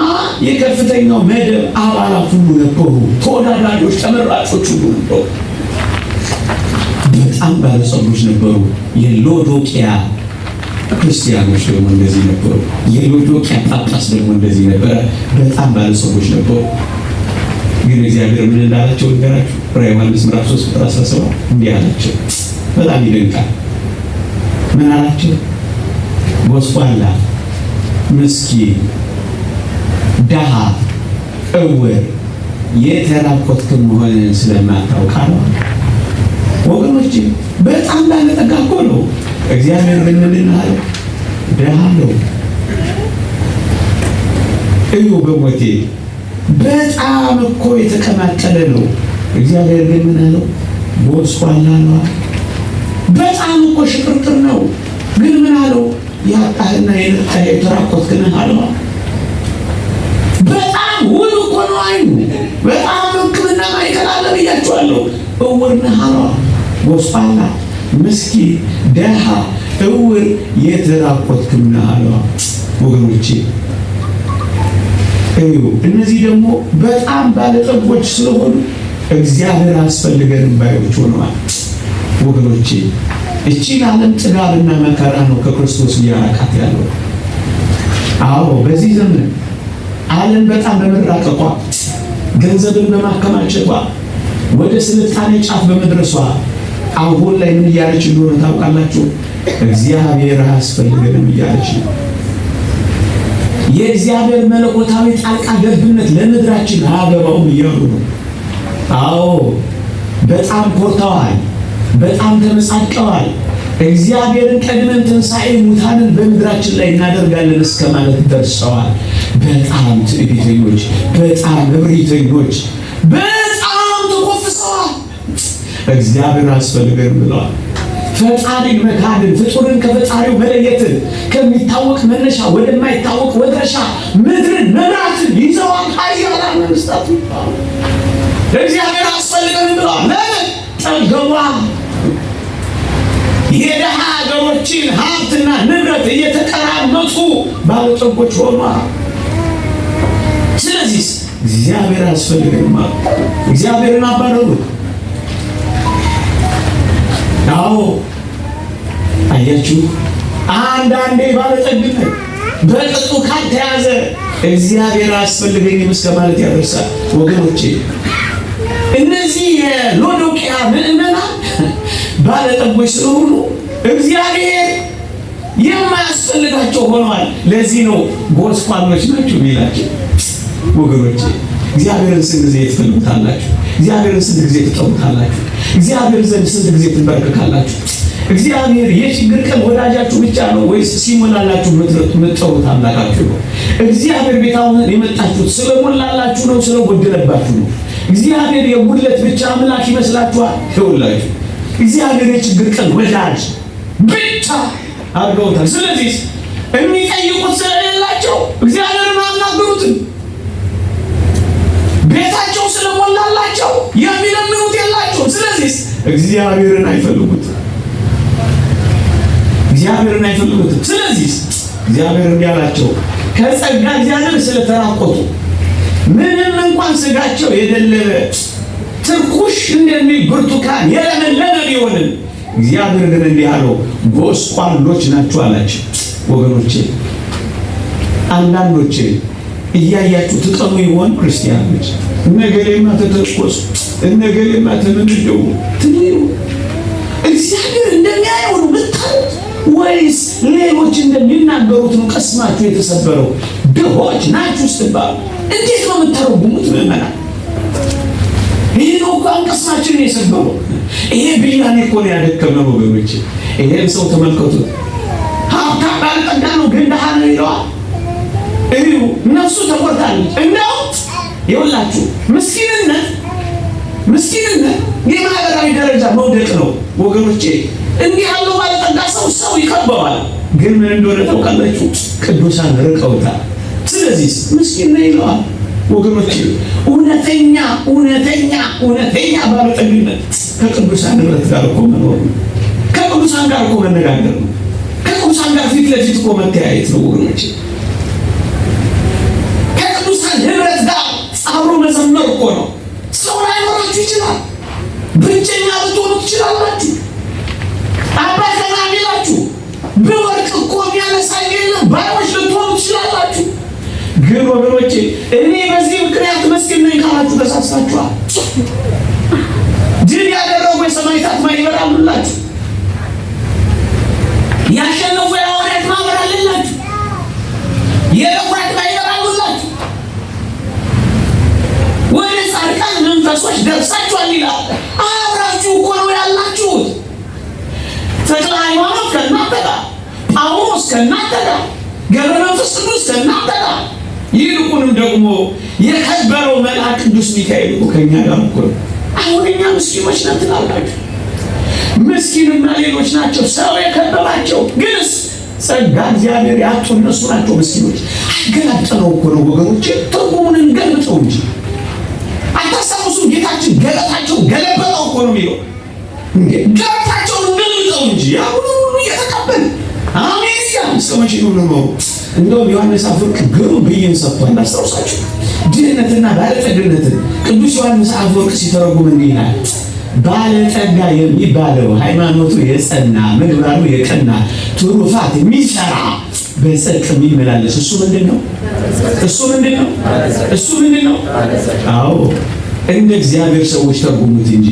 Speaker 1: የከፍተኛው መደብ አባላት ሁሉ ነበሩ። ተወዳዳሪዎች፣ ተመራጮች ሁሉ ነበሩ። በጣም ባለጸጎች ነበሩ። የሎዶቅያ ክርስቲያኖች ደግሞ እንደዚህ ነበሩ። የሎዶቅያ ጳጳስ ደግሞ እንደዚህ ነበረ። በጣም ባለጸጎች ነበሩ። ግን እግዚአብሔር ምን እንዳላቸው ንገራችሁ። ራዕየ ዮሐንስ ምዕራፍ 3 ቁጥር 17 እንዲህ አላቸው። በጣም ይደንቃል። ምን አላቸው? ጎስቋላ፣ ምስኪን፣ ድሃ፣ እውር፣ የተራቆትክ መሆንህን ስለማታውቅ አለው። ወገኖች በጣም ባለጠጋ እኮ ነው። እግዚአብሔር ግን ምንድን ነው አለው? ድሃ ነው። እዩ በሞቴ በጣም እኮ የተቀማጠለ ነው። እግዚአብሔር ግን ምን አለው? ጎስቋላ ነው። በጣም እኮ ሽቅርቅር ነው። ግን ምን አለው? ያጣህና የነጣህ የተራቆትክ ነህ አለው። በጣም ውብ እኮ ነው አይኑ። በጣም ሕክምና ማዕከል አለ ብያችኋለሁ። እውር ነህ አለው። ጎስቋላ፣ ምስኪን፣ ደሃ፣ እውር፣ የተራቆትክ ነህ አለው። ወገኖቼ እዩ፣ እነዚህ ደግሞ በጣም ባለጠጎች ስለሆኑ እግዚአብሔር አስፈልገንም ባዮች ሆነዋል። ወገኖቼ እቺን ዓለም ጥጋብና መከራ ነው ከክርስቶስ እያራቃት ያለው። አዎ በዚህ ዘመን ዓለም በጣም በመራቀቋ፣ ገንዘብን በማከማቸቷ፣ ወደ ስልጣኔ ጫፍ በመድረሷ አሁን ላይ ምን እያለች እንደሆነ ታውቃላችሁ? እግዚአብሔር አያስፈልገንም እያለች ነው። የእግዚአብሔር መለኮታዊ ጣልቃ ገብነት ለምድራችን አያገባውም እያሉ ነው። አዎ በጣም ኮርተዋል። በጣም ተመጻድቀዋል። እግዚአብሔርን ቀድመን ትንሣኤ ሙታንን በምድራችን ላይ እናደርጋለን እስከ ማለት ደርሰዋል። በጣም ትዕቢተኞች፣ በጣም እብሪተኞች፣ በጣም ተኮፍሰዋል። እግዚአብሔር አስፈልገን ብለዋል። ፈጣሪን መካድን፣ ፍጡርን ከፈጣሪው መለየትን፣ ከሚታወቅ መነሻ ወደማይታወቅ መድረሻ ምድርን መምራትን ይዘዋል። ኃያላን መንግስታት እግዚአብሔር አስፈልገን ብለዋል። ለምን ጠገቧ? የደሃ ሀገሮችን ሀብትና ንብረት እየተቀራመጡ ባለጠጎች ሆኗል። ስለዚህ እግዚአብሔር አያስፈልገንም አሉ። እግዚአብሔርን አባረሩት። አዎ አያችሁ፣ አንዳንዴ ባለጠግነት በቅጡ ካልተያዘ እግዚአብሔር አያስፈልገኝም እስከ ማለት ያደርሳል። ወገኖቼ እነዚህ የሎዶቅያ ምዕመናን ባለጠጎች ስለሆኑ እግዚአብሔር የማያስፈልጋቸው ሆነዋል። ለዚህ ነው ጎስቋሎች ናቸው የሚላቸው። ወገኖቼ እግዚአብሔርን ስንት ጊዜ ትፈልጉታላችሁ? እግዚአብሔርን ስንት ጊዜ ትጠሩታላችሁ? እግዚአብሔር ዘንድ ስንት ጊዜ ትንበረከካላችሁ? እግዚአብሔር የችግር ቀን ወዳጃችሁ ብቻ ነው ወይስ ሲሞላላችሁ የምትጠሩት አምላካችሁ ነው? እግዚአብሔር ቤታውን የመጣችሁት ስለሞላላችሁ ነው ስለጎደለባችሁ ነው? እግዚአብሔር የጉድለት ብቻ አምላክ ይመስላችኋል? ይኸውላችሁ እግዚአብሔር የችግር ቀን ወዳጅ ብቻ አድርገውታል። ስለዚህ የሚጠይቁት ስለሌላቸው እግዚአብሔርን አናገሩትም። ቤታቸው ስለሞላላቸው የሚለምኑት የላቸውም። ስለዚህ እግዚአብሔርን አይፈልጉትም። እግዚአብሔርን አይፈልጉትም። ስለዚህ እግዚአብሔር እንዲህ አላቸው፣ ከጸጋ እግዚአብሔር ስለተራቆቱ ምንም እንኳን ስጋቸው የደለበ ትርኩሽ እንደሚል ብርቱካን የለመለመ ቢሆንም እግዚአብሔር ግን እንዲህ አለው፣ ጎስቋሎች ናችሁ አላቸው። ወገኖቼ አንዳንዶቼ እያያችሁ ትቀኑ ይሆን? ክርስቲያኖች እነገሌማ ተተኮሱ፣ እነገሌማ ተመንደው ትሉ እግዚአብሔር እንደሚያየው ነው የምታዩት ወይስ ሌሎች እንደሚናገሩት ነው ቀስማችሁ የተሰበረው? ድሆች ናችሁ ስትባሉ እንዴት ነው የምተረጉሙት? ምዕመናን ይህ ነው እኮ ቅስማችንን የሰበረው። ይሄ ብያኔ እኮ ነው ያደከመን ወገኖች። ይሄን ሰው ተመልከቱት። ሀብታም ባለጠጋ ነው ግን ድሃ ነው ይለዋል። እዩ፣ ነፍሱ ተቆርታለች። እንደው ይኸውላችሁ ምስኪንነት ምስኪንነት የማህበራዊ ደረጃ መውደቅ ነው ወገኖቼ። እንዲህ ያለው ባለጠጋ ሰው ሰው ይከበዋል፣ ግን ምን እንደሆነ ታውቃላችሁ? ቅዱሳን ርቀውታል። ስለዚህ ምስኪን ነው ይለዋል። ወገኖቼ እውነተኛ እውነተኛ እውነተኛ ባለጠግነት ከቅዱሳን ህብረት ጋር እኮ መኖር ነው። ከቅዱሳን ጋር እኮ መነጋገር ነው። ከቅዱሳን ጋር ፊት ለፊት እኮ መተያየት ነው ወገኖቼ። ከቅዱሳን ህብረት ጋር አብሮ መዘመር እኮ ነው። ሰው ላይኖራችሁ ይችላል። ብቸኛ ልትሆኑ ትችላላችሁ። አባት ቢላችሁ ብወድቅ እኮ የሚያነሳኝ የለም ባዮች ልትሆኑ ትችላላችሁ። ግን ወገኖቼ እኔ በዚህ ምክንያት መስኪን ነኝ ካላችሁ ተሳስታችኋል። ድል ያደረጉ የሰማዕታት ማህበር አሉላችሁ። ያሸነፉ የሐዋርያት ማህበር አለላችሁ። የበኩራት ማህበር አሉላችሁ። ወደ ጻድቃን መንፈሶች ደርሳችኋል ይላል። አብራችሁ እኮ ነው ያላችሁት። ተክለ ሃይማኖት ከእናንተ ጋር፣ ጳውሎስ ከእናንተ ጋር፣ ገብረ መንፈስ ቅዱስ ከእናንተ ጋር፣ ይልቁንም ደግሞ የከበረው መልአክ ቅዱስ ሚካኤል እኮ ከእኛ ጋር እኮ ነው። አሁን እኛ ምስኪኖች ነን ትላላችሁ። ምስኪንና ሌሎች ናቸው ሰው የከበባቸው፣ ግንስ ጸጋ እግዚአብሔር ያጡ እነሱ ናቸው ምስኪኖች። አገላብጠነው እኮ ነው ወገኖች፣ ትርጉሙን እንገልብጠው እንጂ አታስታውሱም? ጌታችን ገለታቸው ገለበጠው እኮ ነው የሚለው። ገለታቸውን እንገልብጠው እንጂ ያ ሁሉ እየተቀበል አሜን እያልን እስከ መቼ ነው የምንኖረው? እንደውም ዮሐንስ አፈወርቅ ግሩም ብይን ሰጥቷል። አስታውሳችሁ ድህነትና ባለጠግነትን ቅዱስ ዮሐንስ አፈወርቅ ሲተረጉም እንዲህ ይላል። ባለጠጋ የሚባለው ሃይማኖቱ የጸና ምግባሩ የቀና ትሩፋት የሚሰራ በጽድቅ የሚመላለስ እሱ ምንድን ነው? እሱ ምንድን ነው? እሱ ምንድን ነው? አዎ እንደ እግዚአብሔር ሰዎች ተርጉሙት እንጂ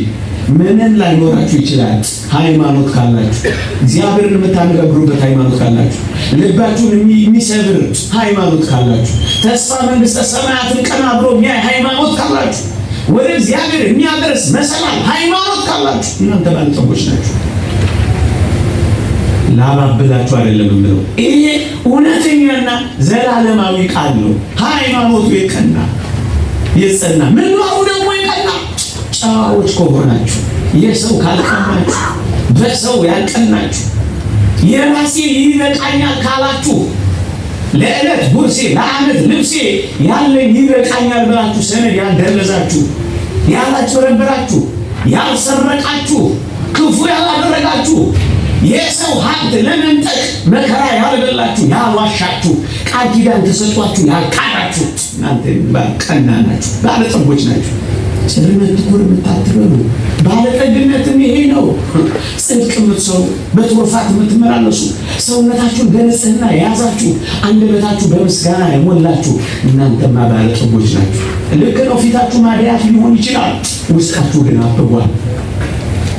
Speaker 1: ምንም ላይኖራችሁ ይችላል። ሃይማኖት ካላችሁ፣ እግዚአብሔርን የምታነጋግሩበት ሃይማኖት ካላችሁ፣ ልባችሁን የሚሰብር ሃይማኖት ካላችሁ፣ ተስፋ መንግሥተ ሰማያትን ቀና ብሎ የሚያይ ሃይማኖት ካላችሁ፣ ወደ እግዚአብሔር የሚያደርስ መሰላል ሃይማኖት ካላችሁ እናንተ ባለጠጎች ናችሁ። ላባብላችሁ አይደለም የምለው፣ ይሄ እውነተኛና ዘላለማዊ ቃል ነው። ሃይማኖቱ የቀና የጸና ምግባሩ ደግሞ የቀና ጨዋዎች ከሆናችሁ የሰው ካልቀናችሁ በሰው ያልቀናችሁ የራሴ ይበቃኛል ካላችሁ ለዕለት ጉርሴ ለዓመት ልብሴ ያለኝ ይበቃኛል ብላችሁ ሰነድ ያልደረዛችሁ፣ ያላጭበረበራችሁ፣ ያልሰረቃችሁ፣ ክፉ ያላደረጋችሁ፣ የሰው ሀብት ለመንጠቅ መከራ ያልበላችሁ፣ ያልዋሻችሁ፣ ቃል ኪዳን ተሰጧችሁ ያልካዳችሁ እናንተ ቀና ናችሁ፣ ባለጠጎች ናችሁ። ጽርመት ትኩር የምታትበሉ ባለጠግነትም ይሄ ነው። ጽድቅ የምትሰሩ በትሩፋት የምትመላለሱ ሰውነታችሁን በንጽህና የያዛችሁ አንደበታችሁ በምስጋና የሞላችሁ እናንተማ ባለጠጎች ናችሁ። ልክ ነው። ፊታችሁ ማድያት ሊሆን ይችላል፣ ውስጣችሁ ግን አብቧል።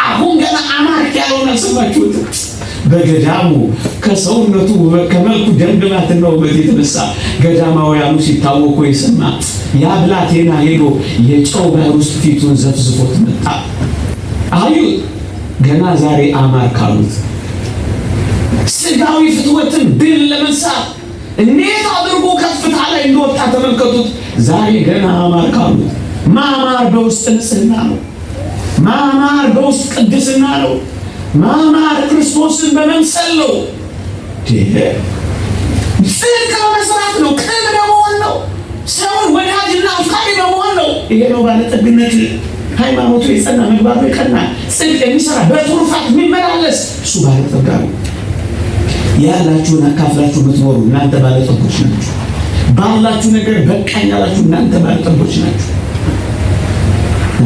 Speaker 1: አሁን ገና አማርክ ያለውን አልሰማችሁትም? በገዳሙ ከሰውነቱ ከመልኩ ደምግባትና ውበት የተነሳ ገዳማውያኑ ሲታወቁ የሰማ ያ ብላቴና ሄዶ የጨው ባህር ውስጥ ፊቱን ዘፍዝፎት መጣ። አዩት። ገና ዛሬ አማር ካሉት ስጋዊ ፍትወትን ድል ለመንሳት እንዴት አድርጎ ከፍታ ላይ እንደወጣ ተመልከቱት። ዛሬ ገና አማር ካሉት። ማማር በውስጥ ንጽህና ነው። ማማር በውስጥ ቅድስና ነው። ማማር ክርስቶስን በመምሰል ነው። ጽድቅ በመስራት ነው። ቅን በመሆን ነው። ሰውን ወዳጅና አፍቃሪ በመሆን ነው። ይሄ ነው ባለጠግነት። ሃይማኖቱ የጸና፣ ምግባሩ የቀና፣ ጽድቅ የሚሰራ፣ በትሩፋት የሚመላለስ እሱ ባለጠጋ ነው። ያላችሁን አካፍላችሁ የምትኖሩ እናንተ ባለጠጎች ናችሁ። ባላችሁ ነገር በቃኝ ያላችሁ እናንተ ባለጠጎች ናችሁ።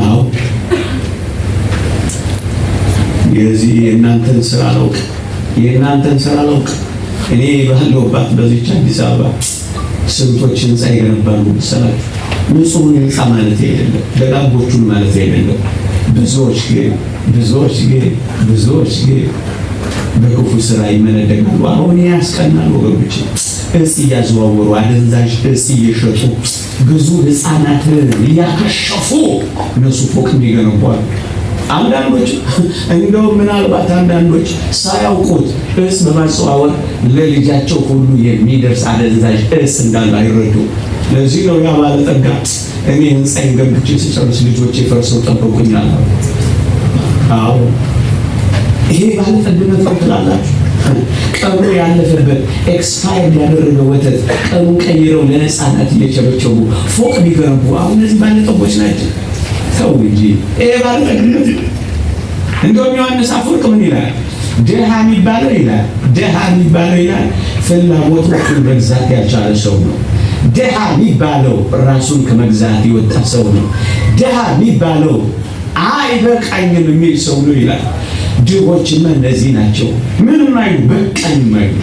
Speaker 1: አዎ፣ የዚህ የእናንተን ስራ አላውቅ፣ የእናንተን ስራ አላውቅ። እኔ ባለሁባት በዚች አዲስ አበባ ስንቶች ህንፃ ይገነባሉ መሰላችሁ? ንጹሑን ህንፃ ማለት አይደለም፣ ደጋጎቹን ማለት አይደለም። ብዙዎች ግን በክፉ ስራ ይመነደጋሉ። አሁን ያስቀናል ወገኖች። እጽ እያዘዋወሩ፣ አደንዛዥ እጽ እየሸጡ፣ ብዙ ህፃናትን እያከሸፉ እነሱ ፎቅ የሚገነቧል። አንዳንዶች እንደውም ምናልባት አንዳንዶች ሳያውቁት እጽ በማዘዋወር ለልጃቸው ሁሉ የሚደርስ አደንዛዥ እጽ እንዳለ አይረዱ። ለዚህ ነው ያ ባለጠጋ እኔ ህንፃዬን ገንብቼ ስጨርስ ልጆቼ ፈርሰው ጠበቁኛል። አዎ፣ ይሄ ባለጠግነት ነው ትላላችሁ? ቀኑ ያለፈበት expire ያደረገ ወተት ቀኑን ቀይረው ለህፃናት እየቸበቸቡ ፎቅ ቢገነቡ አሁን እነዚህ ባለጠጎች ናቸው። ተው እንጂ፣ ይሄ ባለጠግነት። እንደውም ዮሐንስ አፈወርቅ ምን ይላል? ድሃ የሚባለው ይላል፣ ድሃ የሚባለው ይላል፣ ፍላጎቶቹን መግዛት ያልቻለ ሰው ነው። ድሃ የሚባለው ራሱን ከመግዛት የወጣ ሰው ነው። ድሃ የሚባለው አይበቃኝም የሚል ሰው ነው ይላል። ድሆችማ እነዚህ ናቸው። ምንም አይሉ፣ በቃኝ አይሉ፣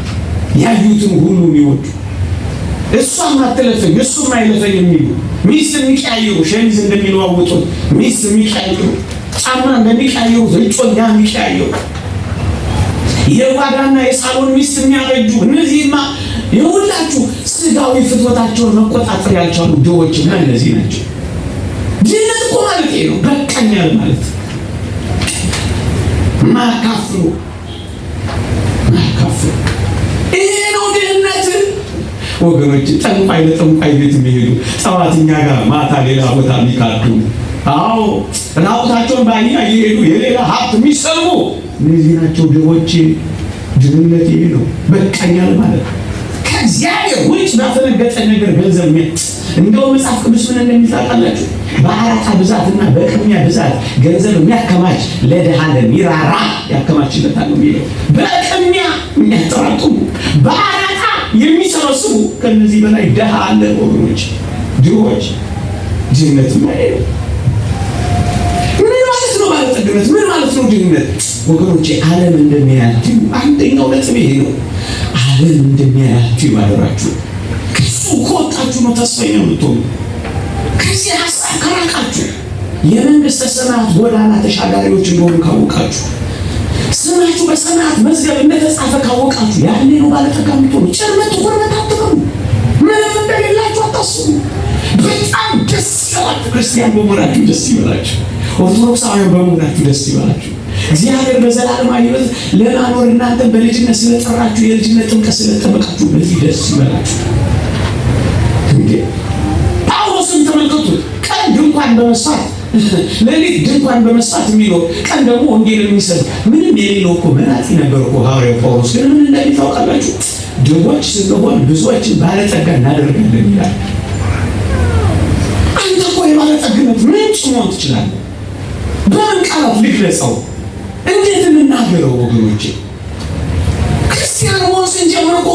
Speaker 1: ያዩትን ሁሉ የሚወዱ፣ እሷም አትለፈኝ እሱም አይለፈኝ የሚሉ፣ ሚስት የሚቀያይሩ፣ ሸሚዝ እንደሚለዋውጡት ሚስት የሚቀያይሩ፣ ጫማ እንደሚቀያይሩት እጮኛ የሚቀያይሩ፣ የጓዳና የሳሎን ሚስት የሚያበጁ፣ እነዚህማ የሁላችሁ ስጋዊ ፍትወታቸውን መቆጣጠር ያልቻሉ ድሆችማ እነዚህ ናቸው። ድህነት እኮ ማለት ይሄ ነው። በቃኛል ማለት ማካፍሉ ማካፍሉ፣ ይሄ ነው ድህነት። ወገኖች፣ ጠንቋይ ለጠንቋይ ቤት የሚሄዱ፣ ጠዋት እኛ ጋር ማታ ሌላ ቦታ የሚካዱ፣ አዎ፣ ራቁታቸውን በአህያ እየሄዱ የሌላ ሀብት የሚሰልቡ እነዚህ ናቸው ድሆች። ድህነት ይሄ ነው። በቃኛል ማለት ከእግዚአብሔር ውጭ ባፈነገጠ ነገር ገንዘብ። እንደው መጽሐፍ ቅዱስ ምን እንደሚል ታውቃላችሁ? በአራጣ ብዛትና በቅሚያ ብዛት ገንዘብ የሚያከማች ለድሃ ለሚራራ ያከማችለታል ነው የሚለው። በቅሚያ የሚያጠራቅሙ፣ በአራጣ የሚሰበስቡ ከነዚህ በላይ ድሃ አለ? ወገኖች፣ ድሆች፣ ድህነት ምን ማለት ነው? ባለጠግነት ምን ማለት ነው? ድህነት ወገኖቼ፣ ዓለም እንደሚያያችሁ አንደኛው ነጥብ ይሄ ነው። ዓለም እንደሚያያችሁ አደራችሁ። ከሱ ከወጣችሁ ነው ተስፈኛ የምትሆኑ። ከዚህ ሀሳብ ከራቃችሁ፣ የመንግስተ ሰማያት ጎዳና ተሻጋሪዎች እንደሆኑ ካወቃችሁ፣ ስማችሁ በሰማያት መዝገብ እንደተጻፈ ካወቃችሁ ያኔ ነው ባለጠጋ የምትሆኑ። ጭርመት ኩርመት አትበሉ። ምንም እንደሌላችሁ አታስቡ። በጣም ደስ ይበላችሁ። ክርስቲያን በመሆናችሁ ደስ ይበላችሁ። ኦርቶዶክሳውያን በመሆናችሁ ደስ ይበላችሁ። እግዚአብሔር በዘላለማዊ ሕይወት ለማኖር እናንተን በልጅነት ስለጠራችሁ፣ የልጅነት ጥምቀት ስለጠመቃችሁ በዚህ ደስ ይበላችሁ። እንዴ፣ ጳውሎስን ተመልከቱት። ቀን ድንኳን በመስፋት፣ ሌሊት ድንኳን በመስፋት የሚኖር፣ ቀን ደግሞ ወንጌል የሚሰብክ፣ ምንም የሌለው እኮ መናጢ ነበር እኮ ሐዋርያው ጳውሎስ። ግን ምን እንደሚል ታውቃላችሁ? ድሆች ስንሆን ብዙዎችን ባለጠጋ እናደርጋለን ይላል። አንተ እኮ የባለጠግነት ምንጭ መሆን ትችላለህ። በምን ቃላት ልግለጸው? እንዴት እንናገረው? ወገኖቼ፣ ክርስቲያን መሆን ስንጀምር እኮ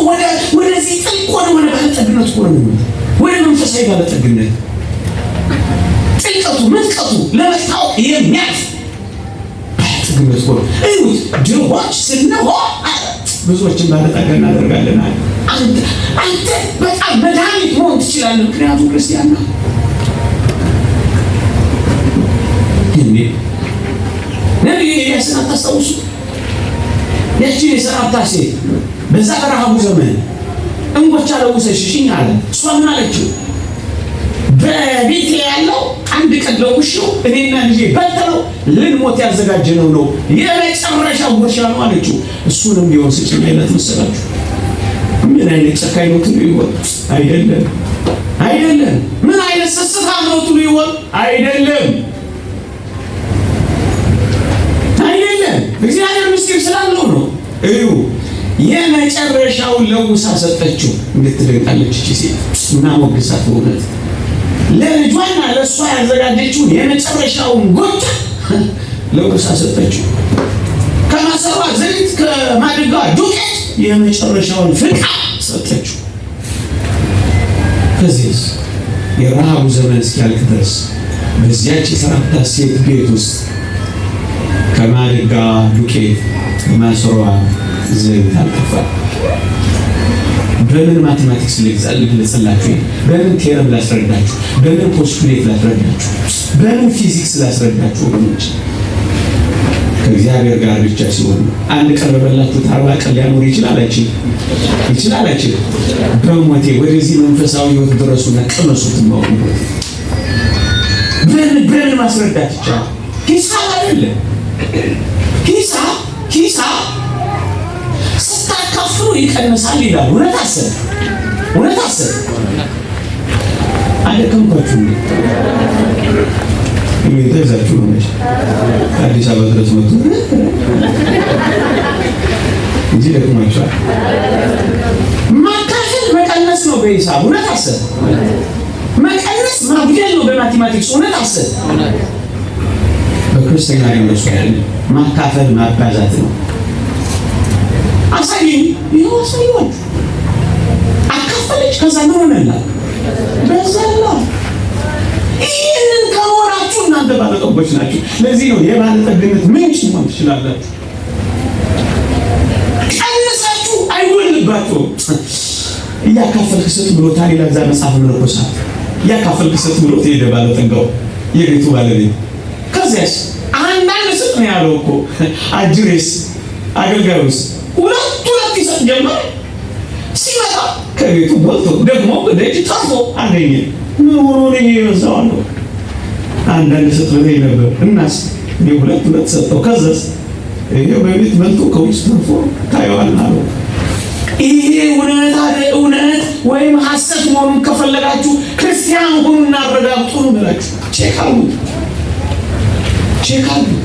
Speaker 1: ወደዚህ ጥልቅ ወደ ባለጠግነት እኮ ነው፣ ወደ መንፈሳዊ ባለጠግነት፣ ጥልቀቱ ምጥቀቱ ለመታወቅ የሚያልፍ ባለጠግነት እኮ ነው። እዩት፣ ድሆች ስንሆን ብዙዎችን ባለጠጋ እናደርጋለን አለ። አንተ በጣም መድኃኒት መሆን ትችላለህ፣ ምክንያቱም ክርስቲያን ነው። እንዴ፣ ነቢዩ ኤልያስን አታስታውሱ? ያችን የሰራፕታ ሴት በዛ በረሃቡ ዘመን እንጎቻ ለውሰሽ ሽኝ አለ። እሷ ምን አለችው? በቤቴ ያለው አንድ ቀን ለውሼው እኔና ልጄ በልተነው ልንሞት ያዘጋጀነው ነው፣ የመጨረሻ ጉርሻ ነው አለችው። እሱንም ቢሆን ስጭኝ አይነት መሰላችሁ? ምን አይነት ጨካኝ ነው ትሉ ይሆን? አይደለም፣ አይደለም። ምን አይነት ስስታም ነው ትሉ ይሆን? አይደለም፣ አይደለም። እግዚአብሔር ምስጢር ስላለው ነው። እዩ፣ የመጨረሻውን ለውሳ ሰጠችው። እንዴት ትደንቃለች እቺ ሴት! እናሞግሳት በእውነት። ለልጇና ለእሷ ያዘጋጀችውን የመጨረሻውን ጎታ ለውሳ ሰጠችው። ከማሰሯ ዘይት ከማድጋዋ ዱቄት የመጨረሻውን ፍቃ ሰጠችው። ከዚህስ የረሃቡ ዘመን እስኪያልቅ ድረስ በዚያች የሰራፕታ ሴት ቤት ውስጥ ከማድጋ ዱቄት ከማሰሯ ዘይት አልጠፋም። በምን mathematics ልግለጽላችሁ? በምን theorem ላስረዳችሁ? በምን postulate ላስረዳችሁ? በምን ፊዚክስ ላስረዳችሁ? ወገኖች፣ ከእግዚአብሔር ጋር ብቻ ሲሆን አንድ ቀን በበላችሁት 40 ቀን ሊያኖር ይችላል አይችልም? ይችላል አይችልም? በሞቴ ወደዚህ መንፈሳዊ ሕይወት ድረሱና ቅመሱት። ማወቅ በምን ማስረዳት ይቻላል? ሂሳብ አይደለም። ሂሳብ ስታካፍሉ ይቀንሳል ይላል። እውነት አሰብ፣ እውነት አሰብ። አደከምኳችሁ እንዴ? ይዛችሁ ነው መቼ አዲስ አበባ ድረስ መጥቶ እንጂ ደክሟቸዋል። ማካፈል መቀነስ ነው በሂሳብ፣ እውነት አሰብ። መቀነስ ማጉደል ነው በ mathematics፣ እውነት አሰብ። በክርስትና ግን እንደሱ አይደለም። ማካፈል ማባዛት ነው። አሳየኝ፣ ይኸው አሳየኋችሁ። አካፈለች፣ ከዛ ምን ሆነላት? በዛላት። ይህንን ከኖራችሁ እናንተ ባለጠጎች ናችሁ። ለዚህ ነው የባለጠግነት ምንጭ መሆን ትችላላችሁ። ቀንሳችሁ አይጎልባችሁም። እያካፈልክ ስጥ ብሎታል ይላል እዛ መጽሐፍ መነኮሳት። እያካፈልክ ስጥ ብሎት ሄደ ባለጠጋው የቤቱ ባለቤት። ከዚያስ አንዳንድ ስጥ ነው ያለው እኮ። አጅሬስ አገልጋዩስ ሁለት ሁለት ይሰጥ ጀመር። ሲመጣ ከቤቱ ሞልቶ ደግሞ ደጅ ተርፎ አገኘ። ምን ሆኖ ነው ይሄ የበዛው አለው። አንዳንድ ስጥ ብለኸኝ ነበር፣ እናስ እኔ ሁለት ሁለት ሰጠው። ከዛስ ይሄ በቤት መልቶ ከውጭ ተርፎ ታየዋለህ አለው። ይሄ እውነት አለ እውነት ወይም ሐሰት መሆኑን ከፈለጋችሁ ክርስቲያን ሁኑና አረጋግጡ ነው ብላችሁ check አድርጉት፣ check አድርጉት።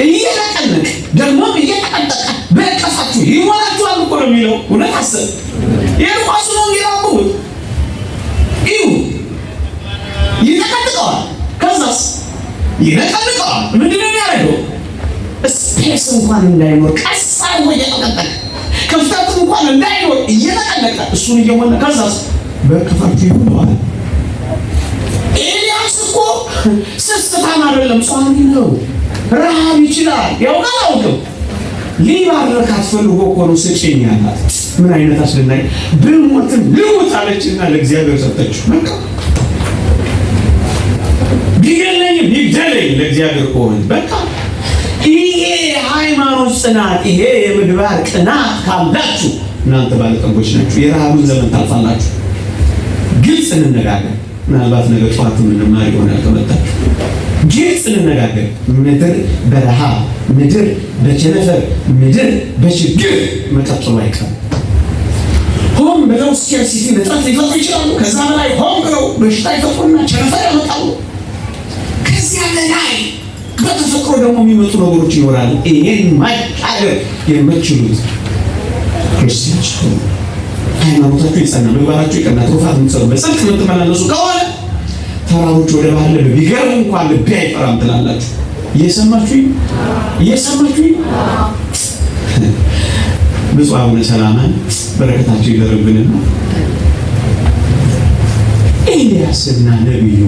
Speaker 1: እየነቀነቀ ደግሞም እየጠቀጠቀ በእቅፋችሁ ይሞላችኋል እኮ ነው የሚለው። እውነት ሐሰት? የሉቃስን ወንጌል አንብቡት፣ እዩ። ይጠቀጥቀዋል፣ ከዛስ ይነቀንቀዋል። ምንድን ነው የሚያደርገው? Space እንኳን እንዳይኖር ቀስ አድርጎ እየጠቀጠቀ፣ ክፍተት እንኳን እንዳይኖር እየነቀነቀ እሱን እየሞላ ከዛስ በእቅፋችሁ ይሞላዋል። ኤልያስ እኮ ስስታም አይደለም፣ ጿሚ ነው። ረሃብ ይችላል። ያውቃል አያውቅም? ሊባረካት ፈልጎ እኮ ነው ስጭኝ ያላት። ምን አይነት አስደናቂ! ብሞትም ልሙት አለችና ለእግዚአብሔር ሰጠችው። በቃ ቢገለኝም ይግደለኝ ለእግዚአብሔር ከሆነ በቃ። ይሄ የሃይማኖት ጽናት፣ ይሄ የምግባር ቅናት ካላችሁ እናንተ ባለጠጎች ናችሁ። የረሃቡን ዘመን ታልፋላችሁ። ግልጽ እንነጋገር። ምናልባት ነገ ጠዋት የምንማር ይሆናል ከመጣችሁ። ግልጽ እንነጋገር። ምድር በረሃብ፣ ምድር በቸነፈር፣ ምድር በችግር መቀጠሉ አይቀርም። ሆን ብለው scarcity እጥረት ሊፈጥሩ ይችላሉ። ከዛ በላይ ሆን ብለው በሽታ ይፈጥሩና ቸነፈር ያመጣሉ። ከዚያ በላይ በተፈጥሮ ደግሞ የሚመጡ ነገሮች ይኖራሉ። ይሄን ማሻገር የምትችሉት ክርስቲያኖች ከሆኑ፣ ሃይማኖታችሁ የጸና፣ ምግባራችሁ የቀና፣ ትሩፋት የምትሰሩ፣ በጽድቅ የምትመላለሱ ከሆነ ተራሮች ወደ ባህር ልብ ቢገርሙ እንኳን ልቤ አይፈራም ትላላችሁ። እየሰማችሁኝ? እየሰማችሁኝ? ብፁዕ አቡነ ሰላማን በረከታቸው ይደርብንና ኤልያስና ነቢዩ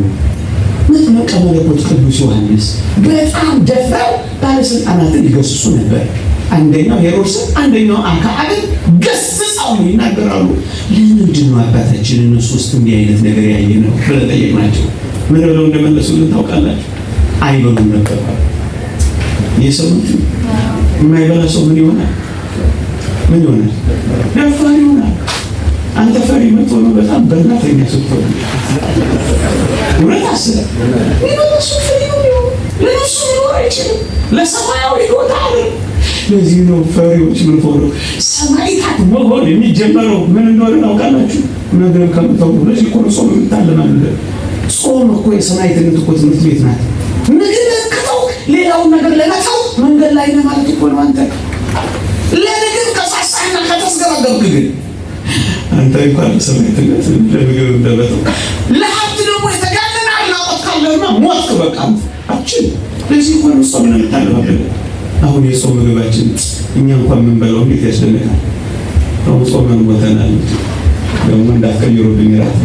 Speaker 1: መጥምቀ መለኮት ቅዱስ ዮሐንስ በጣም ደፍረው ባለስልጣናትን ይገስጹ ነበር። አንደኛው ሄሮድስን፣ አንደኛው አክዓብን ገስጸው ይናገራሉ። ለምንድን ነው አባታችን እነሱ ውስጥ እንዲህ አይነት ነገር ያየ ነው ብለን ጠየቅናቸው። ምን ብለው እንደመለሱልን ታውቃላችሁ? አይበሉም ነበር። የሰሙት የማይበላ ሰው ምን ይሆናል? ምን ይሆናል? ደፋር ይሆናል። አንተ ፈሪ የምትሆነው በጣም በላተኛ ስትሆን፣ እውነት አስበህ የሚበላ ሰው ፈሪ ነው የሚሆነው። ለነፍሱ መኖር አይችልም። ለሰማያዊ ሕይወት አለ። ለዚህ ነው ፈሪዎች ምን ሆነው ሰማዕታት መሆን የሚጀመረው ምን እንደሆነ ታውቃላችሁ? ምግብ ከምተው። ለዚህ እኮ ነው ጾም የምታለማምደው። ጾም እኮ የሰማዕትነት እኮ ትምህርት ቤት ናት። ምግብ ከተው ሌላውን ነገር ለመተው መንገድ ላይ ነህ ማለት እኮ ነው። አንተ ለምግብ ከሳሳህ ከጠገብክ ግን አንተ እንኳን ለሰማዕትነት ለምግብ እንደበተው ለሀብት ደግሞ የተጋነነ አድናቆት ካለህማ ሞትክ። በቃ አችል። ለዚህ እኮ ነው ጾም ነው የምታለባበት። አሁን የጾም ምግባችን እኛ እንኳን የምንበላው እንዴት ያስደንቃል። አሁን ጾመን ሞተናል። ደግሞ እንዳትቀይሩብኝ እራት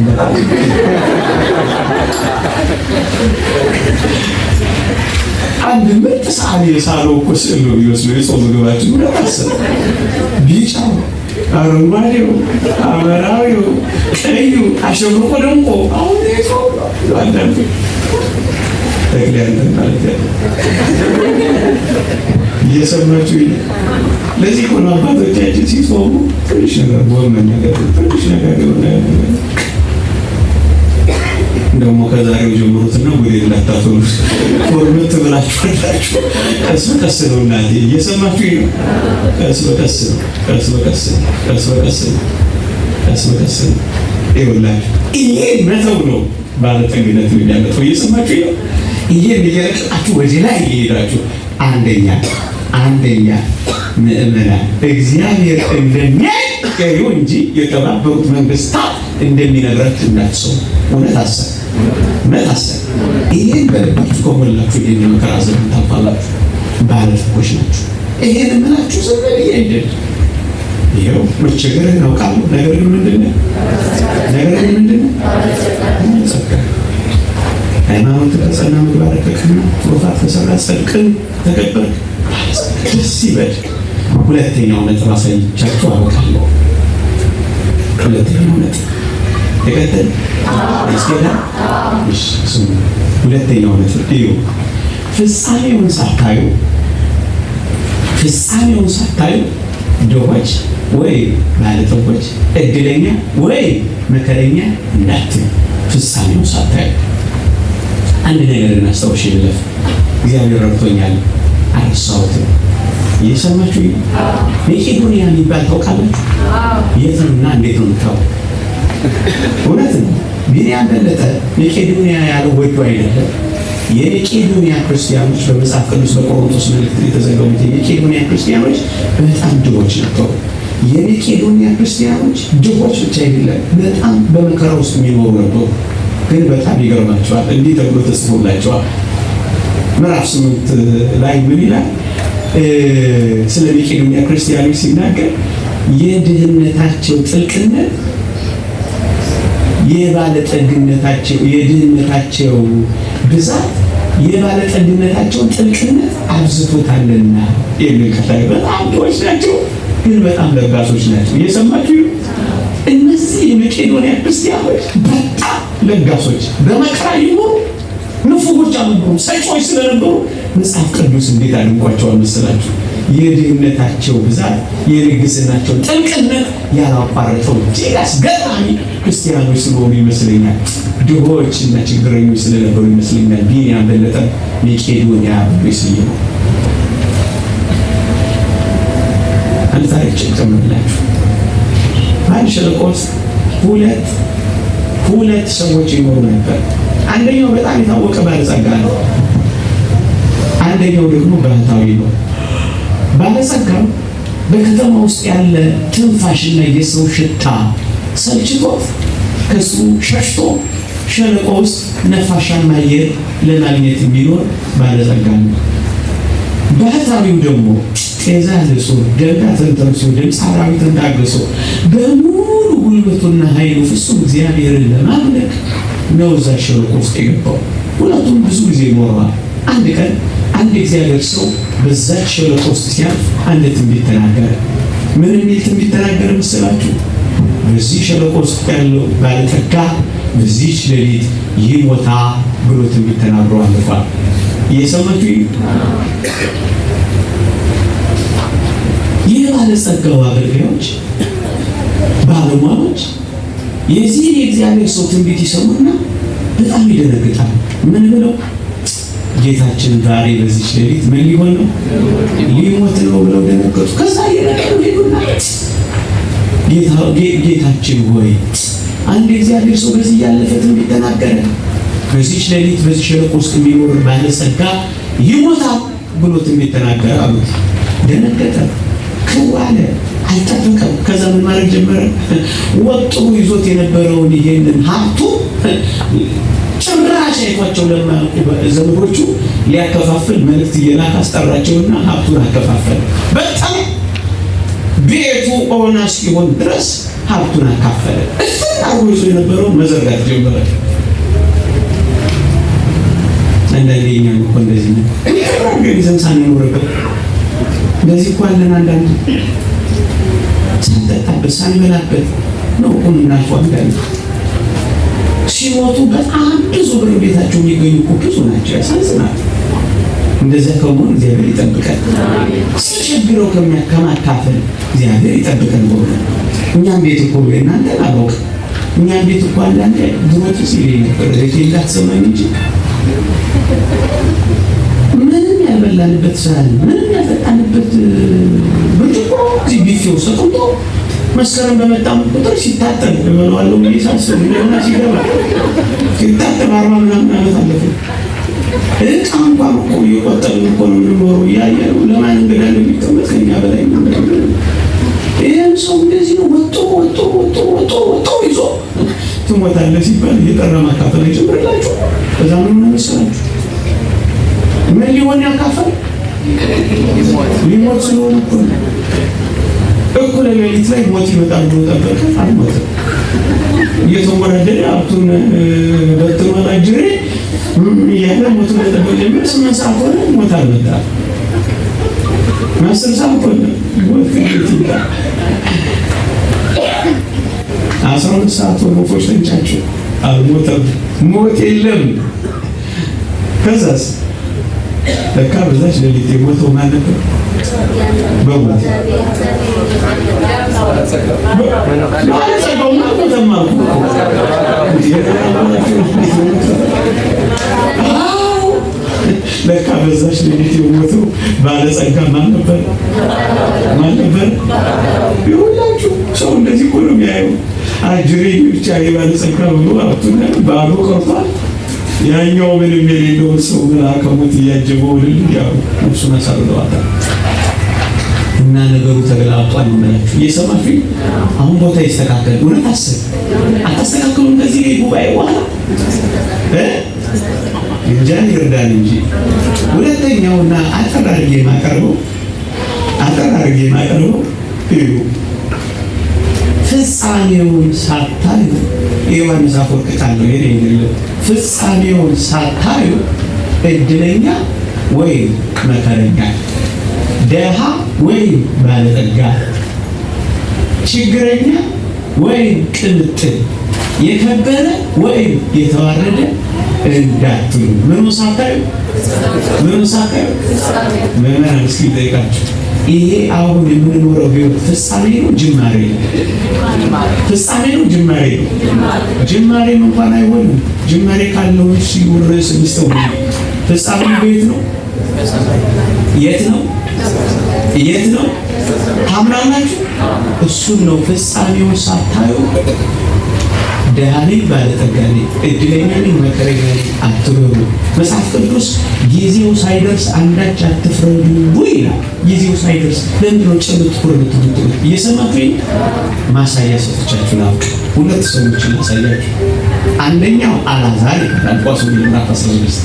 Speaker 1: አንድ ምርጥ ሰዓሊ የሳለው እኮ ስዕል ነው የሚመስለው የጾም ምግባችን። እውነት አሰብ ቢጫው፣ አረንጓዴው፣ ሐምራዊው፣ ቀዩ አሸብርቆ ደምቆ አሁን የጾም አንዳንዱ ተክሌ አንተን ማለት ያለ እየሰማችሁ። ለዚህ እኮ ነው አባቶቻችን ሲጾሙ ትንሽ ነገር ጎመን ነገር ትንሽ ነገር የሆነ ነገር ደግሞ ከዛሬው ጀምሩትና ጉዴ እንዳታፈሉ ፎርምት ብላችሁ ቀስ በቀስ ነው እናቴ፣ እየሰማችሁ ነው። ቀስ በቀስ ነው፣ ቀስ በቀስ ነው፣ ቀስ በቀስ ነው፣ ቀስ በቀስ ነው። ይኸውላችሁ ይሄ መተው ነው ባለጠግነት የሚያመጣው። እየሰማችሁ ነው። ይሄን እየለቀቃችሁ ወደ ላይ እየሄዳችሁ አንደኛ አንደኛ ምእመናን እግዚአብሔር እንደሚያይ እዩ እንጂ የተባበሩት መንግስታት እንደሚነግራችሁ እንዳትሰሙ። እውነት አሰብ እውነት አሰብ። ይሄን በልባችሁ ከሞላችሁ ይሄን የመከራ ዘመን ታልፋላችሁ፣ ባለጠጎች ናችሁ። ይሄን የምላችሁ ዝም ብዬ አይደለም። ይኸው መቸገርህን አውቃለሁ። ነገር ግን ምንድን ነው? ነገር ግን ምንድን ነው? ጸጋ ሃይማኖት ከጸና፣ ምግባር ከቀና፣ ትሩፋት ከሰራ፣ ጽድቅን ከተቀበልክ ደስ ይበል። ሁለተኛው ነጥብ አሳይቻችሁ አበቃለሁ። ሁለተኛው ነጥብ ተከተል ያስኬዳል። እሺ ስሙ። ሁለተኛው ነጥብ እዩ። ፍጻሜውን ሳታዩ ፍጻሜውን ሳታዩ ድሆች ወይ ባለጠጎች፣ እድለኛ ወይ መከረኛ እንዳትሉ። ፍጻሜውን ሳታዩ አንድ ነገር እናስታውሽ ይለፍ። እግዚአብሔር ረድቶኛል፣ አልረሳሁትም። እየሰማችሁ መቄዶንያ የሚባል ታውቃላችሁ? የት ነውና እንዴት ነው የምታውቁት? እውነት ነው። ቢንያም በለጠ መቄዶንያ ያለው ወዶ አይደለም። የመቄዶንያ ክርስቲያኖች በመጽሐፍ ቅዱስ በቆሮንቶስ መልእክት የተዘገቡት የመቄዶንያ ክርስቲያኖች በጣም ድሆች ነበሩ። የመቄዶንያ ክርስቲያኖች ድሆች ብቻ አይደለም፣ በጣም በመከራ ውስጥ የሚኖሩ ነበሩ። ግን በጣም ይገርማቸዋል። እንዲህ ተብሎ ተጽፎላቸዋል። ምዕራፍ 8 ላይ ምን ይላል? ስለ መቄዶንያ ክርስቲያኖች ሲናገር የድህነታቸው ጥልቅነት የባለጠግነታቸው የድህነታቸው ብዛት የባለጠግነታቸውን ጥልቅነት አብዝቶታልና የሚል ቃል። በጣም ድሆች ናቸው፣ ግን በጣም ለጋሶች ናቸው። እየሰማችሁ እነዚህ የመቄዶንያ ክርስቲያኖች በጣም ለጋሶች፣ በመከራ ይኖሩ ንፉጎች አልነበሩም፣ ሰጪዎች ስለነበሩ መጽሐፍ ቅዱስ እንዴት አድንቋቸዋል መሰላችሁ? የድህነታቸው ብዛት የልግስናቸው ጥልቅነት ያላቋረጠው እጅግ አስገራሚ ክርስቲያኖች ስለሆኑ ይመስለኛል። ድሆች እና ችግረኞች ስለነበሩ ይመስለኛል። ቢንያም በለጠ መቄዶንያ ብሎ የሰየመው። አንድ ታሪክ ጨምርላችሁ። በአንድ ሸለቆ ውስጥ ሁለት ሰዎች ይኖሩ ነበር። አንደኛው በጣም የታወቀ ባለጸጋ ነው። አንደኛው ደግሞ ባህታዊ ነው። ባለጸጋው በከተማ ውስጥ ያለ ትንፋሽና የሰው ሽታ ሰልችቶት ከሱ ሸሽቶ ሸለቆ ውስጥ ነፋሻማ አየር ለማግኘት የሚኖር ባለጸጋ ነው። ባህታዊው ደግሞ ጤዛ ልሶ ደጋ ተንተርሶ ድምፀ አራዊትን ታግሶ በሙሉ ጉልበቱና ኃይሉ ፍጹም እግዚአብሔርን ለማምለክ ነው እዛ ሸለቆ ውስጥ የገባው። ሁለቱም ብዙ ጊዜ ይኖረዋል። አንድ ቀን አንድ እግዚአብሔር ሰው በዛች ሸለቆ ውስጥ ሲያልፍ አንድ ትንቢት ተናገረ። ምን የሚል ትንቢት ተናገረ መሰላችሁ? በዚህ ሸለቆ ውስጥ ያለው ባለጠጋ በዚህች ሌሊት ይሞታ ብሎ ትንቢት ተናግሮ አልፏል። እየሰማችሁ ይህ ባለጸጋው አገልጋዮች ባለሟሎች የዚህን የእግዚአብሔር ሰው ትንቢት ይሰሙና በጣም ይደነግጣል። ምን ብለው? ጌታችን ዛሬ በዚህች ሌሊት ምን ሊሆን ነው? ሊሞት ነው ብለው ደነገጡ። ከዛ እየነገሩ ሄዱና ጌታችን ሆይ አንድ የእግዚአብሔር ሰው በዚህ እያለፈ ትንቢት ተናገረ። በዚህች ሌሊት በዚህ ሸለቆ ውስጥ የሚኖር ባለጸጋ ይሞታል ብሎ ትንቢት ተናገረ አሉት። ደነገጠ፣ ክው አለ፣ አልጠበቀም። ከዛ ምን ማድረግ ጀመረ? ወጥሮ ይዞት የነበረውን ይሄንን ሀብቱ ጭራሽ አይቷቸው ለማያውቁ ዘመዶቹ ሊያከፋፍል መልእክት እየላከ አስጠራቸውና ሀብቱን አከፋፈለ። በጣም ቤቱ ኦና እስኪሆን ድረስ ሀብቱን አካፈለ። እፍን አርጎ ይዞ የነበረውን መዘርጋት ጀመረ። አንዳንዴ እኛም እኮ እንደዚህ ነው። ግን ይዘን ሳንኖርበት እንደዚህ እኮ አለን። አንዳንድ ሳንጠጣበት ሳንበላበት ነው እኮ የምናልፈው። አንዳንድ ሲሞቱ በጣም ብዙ ብር ቤታቸው የሚገኙ እኮ ብዙ ናቸው። ያሳዝናል። እንደዚያ ከመሆን እግዚአብሔር ይጠብቀን። ሲቸግረው ከማካፈል እግዚአብሔር ይጠብቀን። በእውነት እኛም ቤት እኮ እናንተን አላውቅም። እኛም ቤት እኮ አንዳንዴ ድሮ ትዝ ይለኝ ነበር፣ እህቴ እንዳትሰማኝ እንጂ ምንም ያልበላንበት ሳህን፣ ምንም ያልጠጣንበት ብርጭቆ እዚህ ቢፌ ውስጥ ተቀምጦ መስከረም በመጣም ቁጥር ሲታጠብ እበለዋለሁ ብዬ ሳስብ እንደገና ሲገባ ሲታጠብ 40 ምናምን ዓመት አለፈ። እቃ እንኳን እኮ እየቆጠብን እኮ ነው የምንኖረው። እያየነው ለማን እንግዳ እንደሚቀመጥ ከእኛ በላይ ነው። ይህም ሰው እንደዚህ ነው። ወጥቶ ወጥቶ ወጥቶ ወጥቶ ወጥቶ ይዞ ትሞታለህ ሲባል እየጠራ ማካፈል አይጀምርላችሁ። ከዛ ምን ሆነ መሰላችሁ? ምን ሊሆን ያካፈል ሊሞት ስለሆነ እኮ ነው። እኩለ ሌሊት ላይ ሞት ይመጣል ብሎ ጠበቀ። አልሞተም። እየተንጎራደደ ሀብቱን በትኗል አጅሬ እያለ ሞቱን መጠበቅ ጀመረ። 8 ሰዓት ሆነ፣ ሞት አልመጣም። 10 ሰዓት ሆነ፣ ሞት ከቤት ይምጣ። 12 ሰዓት ሆነ፣ ወፎች ተንጫጩ፣ አልሞተም። ሞት የለም። ከዛስ ለካ በዛች ሌሊት የሞተው ማን ነበር? በሞት ባለጸጋውማ አልሞተም አልኩህ እኮ። አዎ ለካ በዛች ሌሊት የሞተው ባለጸጋ ማን ነበር? ማን ነበር? ይኸውላችሁ ሰው እንደዚህ እኮ ነው የሚያየው። አጅሬ ብቻ የባለጸጋ ብሎ ሀብቱን ባዶ ቀርቷል። ያኛው ምንም የሌለውን ሰው መልአከ ሞት እያጀበው ያው ነፍሱን አሳርገዋታል። እና ነገሩ ተገላብጧል ነው የምላችሁ። እየሰማችሁ አሁን ቦታ ይስተካከል። እውነት አስብ አታስተካክሉም? ከዚህ ጉባኤ በኋላ እንጃ ይርዳን እንጂ። ሁለተኛውና አጠር አድርጌ የማቀርበው እዩ፣ ፍጻሜውን ሳታዩ የዮሐንስ አፈወርቅ ቃል ነው የኔ አይደለም። ፍጻሜውን ሳታዩ እድለኛ ወይም መከረኛ፣ ደሃ ወይም ባለጠጋ፣ ችግረኛ ወይም ቅምጥል፣ የከበረ ወይም የተዋረደ እንዳትሉ። ምኑን ሳታዩ? ምኑን ሳታዩ? ምዕመናን እስኪ ልጠይቃችሁ፣ ይሄ አሁን የምንኖረው ህይወት ፍጻሜ ነው ጅማሬ ነው? ፍጻሜ ነው ጅማሬ ነው? ጅማሬም እንኳን አይሆንም። ጅማሬ ካለው እሺ ርዕስ እንስተው። ፍጻሜው ቤት ነው? የት ነው? የት ነው? ታምናላችሁ? እሱን ነው። ፍጻሜውን ሳታዩ ደሃ ነኝ ባለጠጋ ነኝ፣ እድለኛ ነኝ መከረኛ ነኝ አትበሉ። መጽሐፍ ቅዱስ ጊዜው ሳይደርስ አንዳች አትፍረዱ ይላል። ጊዜው ሳይደርስ ለምንድን ነው ጭምት ኩር የምትሉት? እየሰማችሁ ማሳያ ሰጥቻችሁ ላውቅ። ሁለት ሰዎችን ላሳያችሁ። አንደኛው አልዓዛር ይባላል፣ ሉቃስ ወንጌል ምዕራፍ 16።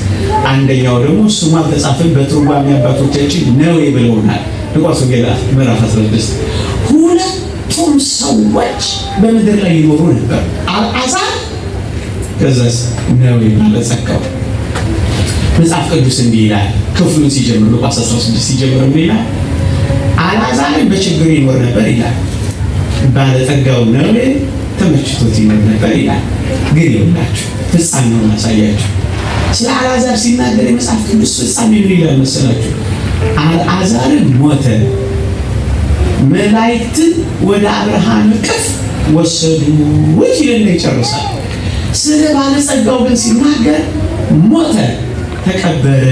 Speaker 1: አንደኛው ደግሞ ስሙ አልተጻፈም፣ በትርጓሜ አባቶቻችን ነዌ ብለውናል። ሉቃስ ወንጌል ምዕራፍ 16። ሁለቱም ሰዎች በምድር ላይ ይኖሩ ነበር። አልዓዛር ከዛስ ነዌ ባለጸጋው። መጽሐፍ ቅዱስ እንዲህ ይላል። ክፍሉን ሲጀምር ሉቃስ 16 ሲጀምር ምን ይላል? አልዓዛር በችግር ይኖር ነበር ይላል። ባለጸጋው ነዌ ተመችቶት ይኖር ነበር ይላል። ግን ይኸውላችሁ ፍጻሜውን አሳያችሁ። ስለ አልዓዛር ሲናገር የመጽሐፍ ቅዱስ ፍጻሜ ምን ይላል መሰላችሁ? አልዓዛርን ሞተ፣ መላእክትን ወደ አብርሃም እቅፍ ወሰዱት ይልና ይጨርሳል። ስለ ባለጸጋው ግን ሲናገር ሞተ፣ ተቀበረ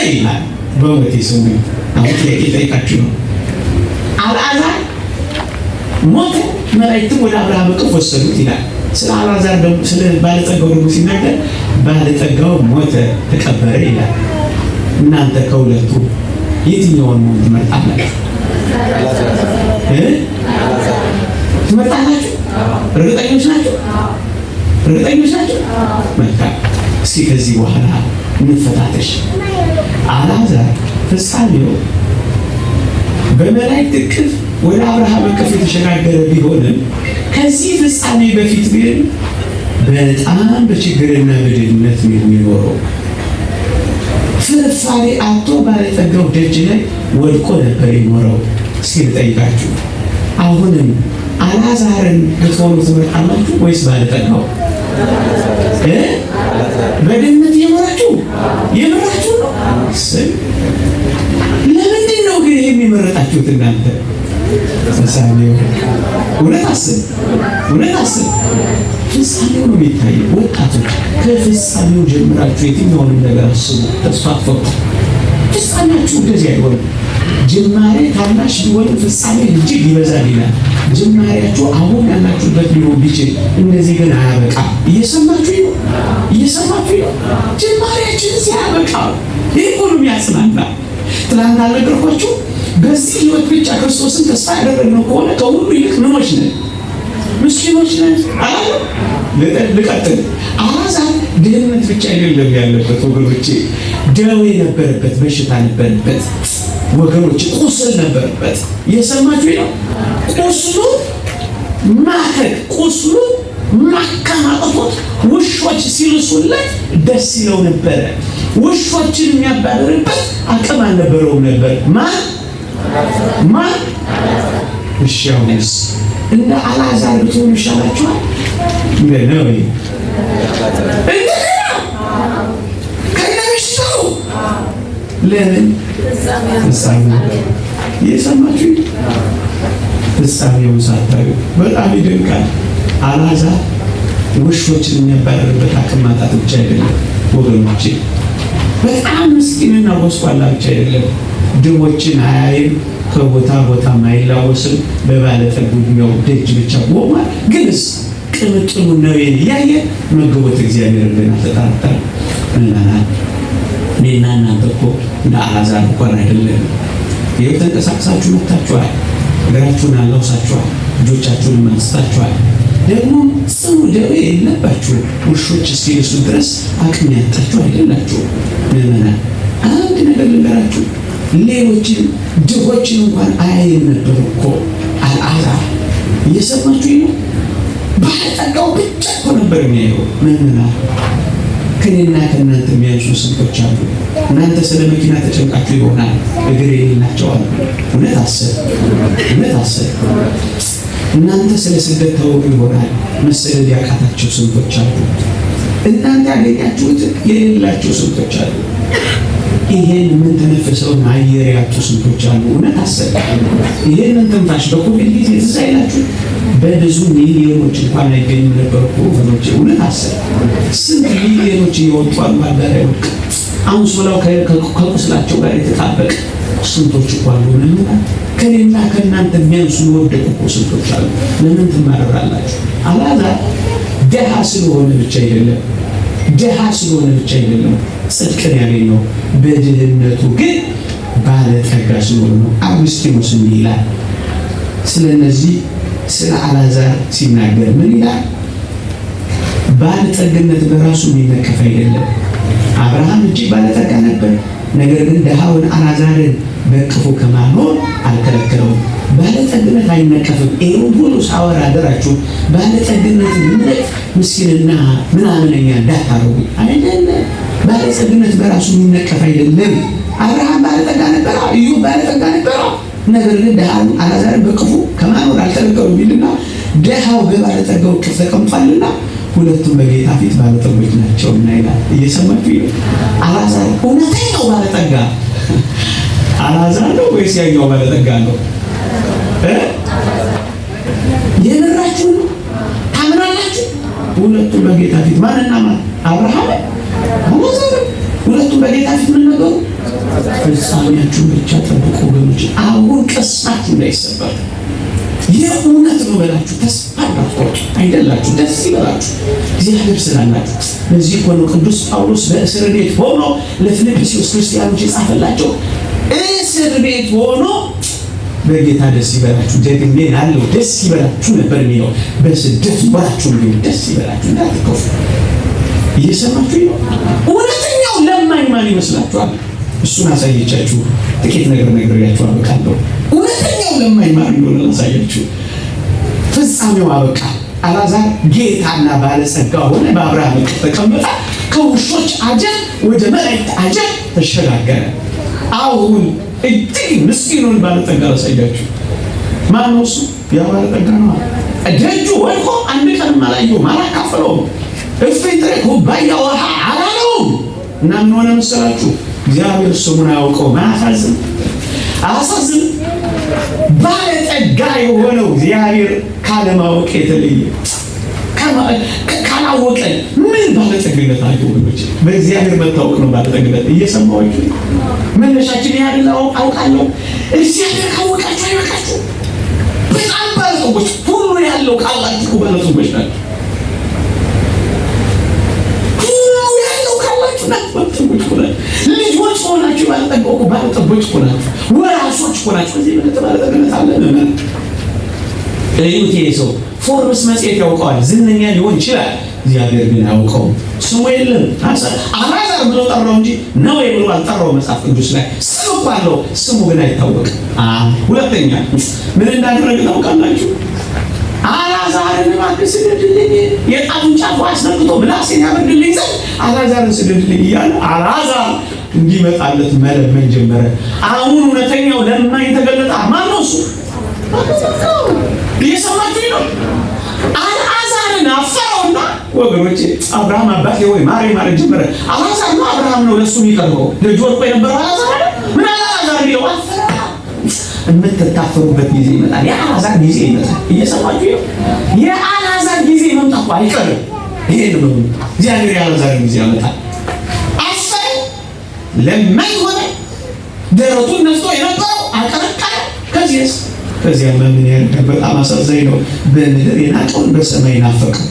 Speaker 1: ይላል። በሞት ስሙ አሁን ጥያቄ ጠይቃችሁ ነው። አልዓዛር ሞተ፣ መላእክትን ወደ አብርሃም እቅፍ ወሰዱት ይላል። ስለ አልዓዛር ደግሞ ስለ ባለጸጋው ደግሞ ሲናገር ባለጸጋው ሞተ፣ ተቀበረ ይላል። እናንተ ከሁለቱ የትኛውን ሞት ትመርጣላችሁ? ትመርጣላችሁ? እርግጠኞች ናቸው? እርግጠኞች ናቸው? መልካም። እስኪ ከዚህ በኋላ እንፈታተሽ። አልዓዛር ፍጻሜው በመላእክት እቅፍ ወደ አብርሃም እቅፍ የተሸጋገረ ቢሆንም ከዚህ ፍጻሜ በፊት ግን በጣም በችግርና በድህነት ነው የሚኖረው። ፍርፋሪ አጥቶ ባለጠጋው ደጅ ላይ ወድቆ ነበር የኖረው። እስኪ ልጠይቃችሁ፣ አሁንም አልዓዛርን ብትሆኑ ትመርጣላችሁ ወይስ ባለጠጋው? በድህነት እየኖራችሁ የምራችሁ ነው? ለምንድን ነው ግን ይሄን የመረጣችሁት እናንተ? ፍጻሜው እውነት አስብ፣ እውነት አስብ። ፍጻሜው ነው የሚታየው። ወጣቶች ከፍጻሜው ጀምራችሁ የትኛውንም ነገር አስቡ፣ ተስፋ አትቁረጡ። ፍጻሜያችሁ እንደዚህ አይሆንም። ጅማሬ ታናሽ ቢሆንም ፍጻሜ እጅግ ይበዛል ይላል። ጅማሬያችሁ አሁን ያላችሁበት ሊሆን ቢችል እንደዚህ ግን አያበቃም። እየሰማችሁ ነው? እየሰማችሁ ነው? ጅማሬያችን ሲያበቃ ይህ እኮ ነው የሚያጽናና። ትናንት አልነገርኳችሁ? በዚህ ህይወት ብቻ ክርስቶስን ተስፋ ያደረግነው ከሆነ ከሁሉ ይልቅ ምኖች ነን? ምስኪኖች ነን አላለም? ልቀጥል። አልዓዛር ድህነት ብቻ አይደለም ያለበት ወገኖቼ፣ ደዌ ነበረበት፣ በሽታ ነበረበት ወገኖች፣ ቁስል ነበረበት። እየሰማችሁ ነው? ቁስሉ ማከክ፣ ቁስሉ ማከም አቅቶት ውሾች ሲልሱለት ደስ ይለው ነበረ። ውሾችን የሚያባርርበት አቅም አልነበረውም ነበር። ማን ማን? እሺ አሁንስ እንደ አልዓዛር ብትሆኑ ይሻላችኋል? እንደ ነው እንደገና ከነበሽታው ለምን ፍጻሜው እየሰማችሁ ፍጻሜውን ሳታዩ በጣም ይደንቃል። አልዓዛር ውሾችን የሚያባርርበት አቅም ማጣት ብቻ አይደለም ወገኖቼ፣ በጣም ምስኪንና ጎስቋላ ብቻ አይደለም። ድሆችን አያይም፣ ከቦታ ቦታ አይላወስም። በባለጠግኛው ደጅ ብቻ ቆሟል። ግንስ ቅምጥሉ ነዌን እያየ መገቦት እግዚአብሔር ግን አልተጠራጠረም። ምዕመናን፣ እኔና እናንተ እኮ እንደ አልዓዛር እንኳን አይደለም። ይኸው ተንቀሳቅሳችሁ መጥታችኋል። እግራችሁን አላውሳችኋል፣ እጆቻችሁን አንስታችኋል። ደግሞ ጽኑ ደዌ የለባችሁ። ውሾች እስኪልሱ ድረስ አቅም ያጣችሁ አይደላችሁ። ምዕመናን፣ አንድ ነገር ልንገራችሁ። ሌሎችን ድሆችን እንኳን አያይም ነበር እኮ አልዓዛር። እየሰማችሁ ነው። ባለጠጋው ብቻ እኮ ነበር የሚያየው። ምዕመናን፣ ከኔና ከእናንተ የሚያንሱ ስንቶች አሉ። እናንተ ስለ መኪና ተጨንቃችሁ ይሆናል። እግር የሌላቸው አሉ። እውነት አስብ፣ እውነት አስብ። እናንተ ስለ ስደት ታወሩ ይሆናል። መሰደድ ያቃታቸው ስንቶች አሉ። እናንተ ያገኛችሁት የሌላቸው ስንቶች አሉ። ይሄን የምንተነፍሰውን አየር ያጡ ስንቶች አሉ። እውነት አስብ። ይሄንን ትንፋሽ በኮቪድ ጊዜ ትዝ አይላችሁ? በብዙ ሚሊዮኖች እንኳን አይገኙም ነበር እኮ ወገኖቼ። እውነት አስብ። ስንት ሚሊዮኖች እየወጡ አሉ አልጋ ላይ ወድቀው አንሶላው ከቁስላቸው ጋር የተጣበቀ ስንቶች እኮ አሉ። ከኔና ከእናንተ የሚያንሱ የወደቁ እኮ ስንቶች አሉ። ለምን ትማረራላችሁ? አልዓዛር ደሃ ስለሆነ ብቻ አይደለም፣ ደሃ ስለሆነ ብቻ አይደለም ጽድቅን ያገኘው፣ በድህነቱ ግን ባለጠጋ ስለሆነ ነው። አውግስጢኖስ እንዲህ ይላል ስለነዚህ ስለ አልዓዛር ሲናገር ምን ይላል? ባለጠግነት በራሱ የሚነቀፍ አይደለም። አብርሃም እጅግ ባለጠጋ ነበር፣ ነገር ግን ድሃውን አልዓዛርን በእቅፉ ከማኖር አልከለከለውም። ባለጠግነት አይነቀፍም። ይሄን ሁሉ ሳወራ አደራችሁ ባለጠግነት ምነት ምስኪንና ምናምነኛ እንዳታረጉ አይደለም። ባለጠግነት በራሱ የሚነቀፍ አይደለም። አብርሃም ባለጠጋ ነበረ፣ ኢዮብ ባለጠጋ ነበረ። ነገር ግን ድሃውን አልዓዛርን በእቅፉ ከማኖር አልከለከለውም ይልና ድሃው በባለጠጋው እቅፍ ተቀምጧልና ሁለቱም በጌታ ፊት ባለጠጎች ናቸውና ይላል። እየሰማችሁ ይላል። አልዓዛር እውነተኛው ባለጠጋ አልዓዛር ነው ወይስ ያኛው ባለጠጋ ነው? የምራችሁ ነው? ታምናላችሁ? ሁለቱም በጌታ ፊት ማንና ማን? አብርሃም አልዓዛር። ሁለቱም በጌታ ፊት ምን ነበሩ? ፍጻሜያችሁን ብቻ ጠብቁ ወገኖች። አሁን ቅስማችሁ እንዳይሰበር የእውነት ነው በላችሁ ተስፋ እንዳትቆርጡ አይደላችሁ፣ ደስ ይበላችሁ እግዚአብሔር ስላላችሁ። በዚህ እኮ ነው ቅዱስ ጳውሎስ በእስር ቤት ሆኖ ለፊልጵስዩስ ክርስቲያኖች የጻፈላቸው። እስር ቤት ሆኖ በጌታ ደስ ይበላችሁ፣ ደግሜ እላለሁ ደስ ይበላችሁ ነበር የሚለው። በስደት ኖራችሁ ቢሆን ደስ ይበላችሁ፣ እንዳትከፉ። እየሰማችሁ ነው። እውነተኛው ለማኝ ማን ይመስላችኋል? እሱን አሳየቻችሁ። ጥቂት ነገር ነግሬያችሁ አበቃለሁ። እውነተኛው ለማኝ ማን እንደሆነ ላሳያችሁ። ፍጻሜው አበቃ። አልዓዛር ጌታና ባለጸጋ ሆነ፣ በአብርሃም እቅፍ ተቀመጠ። ከውሾች አጀብ ወደ መላእክት አጀብ ተሸጋገረ። አሁን እጅግ ምስኪኑን ባለጠጋ ላሳያችሁ። ማነው እሱ? ያ ባለጠጋ ነው። ደጁ ወድቆ አንድ ቀንም አላየውም፣ አላካፈለውም። እፍኝ ጥሬ ኩባያ ውሃ አላለውም። እና ምን ሆነ መሰላችሁ? እግዚአብሔር ስሙን አያውቀውም። አያሳዝንም? አያሳዝንም? ባለጠጋ የሆነው እግዚአብሔር ካለማወቅ የተለየ ካላወቀን ምን ባለጠግነት አለ ወገኖች? በእግዚአብሔር መታወቅ ነው ባለጠግነት። እየሰማችሁ መነሻችን ይህ አይደል? አውቃለሁ። እግዚአብሔር ካወቃችሁ አይበቃችሁ? በጣም ባለጠጎች ሁሉ ያለው ካላችሁ ባለጠጎች ናቸው። ሁሉ ያለው ካላችሁ ናችሁ ባለጠጎች እኮ ናችሁ። ልጆች ሆናችሁ ባለጠጎች ባለጠጎች እኮ ናችሁ። ወራሾች እኮ ናችሁ። ከዚህ የበለጠ ባለጠግነት አለ? ምን እዩት። ይሄ ሰው ፎርብስ መጽሔት ያውቀዋል፣ ዝነኛ ሊሆን ይችላል። እግዚአብሔር ግን አያውቀውም። ስሙ የለም። አልዓዛር ብሎ ጠራው እንጂ ነው ብሎ አልጠራው። መጽሐፍ ቅዱስ ላይ ስም እኮ አለው፣ ስሙ ግን አይታወቅም። ሁለተኛ ምን እንዳደረገ ታውቃላችሁ? አልዓዛርን እባክህ ስደድልኝ፣ የጣቱን ጫፍ አስነክቶ ምላሴን ያበርድልኝ ዘንድ አልዓዛርን ስደድልኝ እያለ አልዓዛር እንዲመጣለት መለመን ጀመረ። አሁን እውነተኛው ለማኝ ተገለጠ። ማን ነው እሱ? እየሰማችሁ ነው። አልዓዛርን አፈረውና ወገኖቼ፣ አብርሃም አባቴ ወይ ማረኝ ማለት ጀመረ። አልዓዛር ነው አብርሃም ነው ለእሱ የሚቀርበው። ደጅ ወድቆ የነበረው አልዓዛር አይደል? ምን አለ አልዓዛር የሚለው አፈረ። የምትታፈሩበት ጊዜ ይመጣል። የአልዓዛር ጊዜ ይመጣል። እየሰማችሁ ነው። የአልዓዛር ጊዜ መምጣቱ አይቀርም። ይሄ ነው እግዚአብሔር የአልዓዛር ጊዜ ያመጣል። አፈረ፣ ለማኝ ሆነ፣ ደረቱን ነፍቶ የነበረው አቀረቀረ። ከዚያስ ከዚያ ምን ያደርጋል? በጣም አሳዛኝ ነው። በምድር የናቀውን በሰማይ ናፈቀው።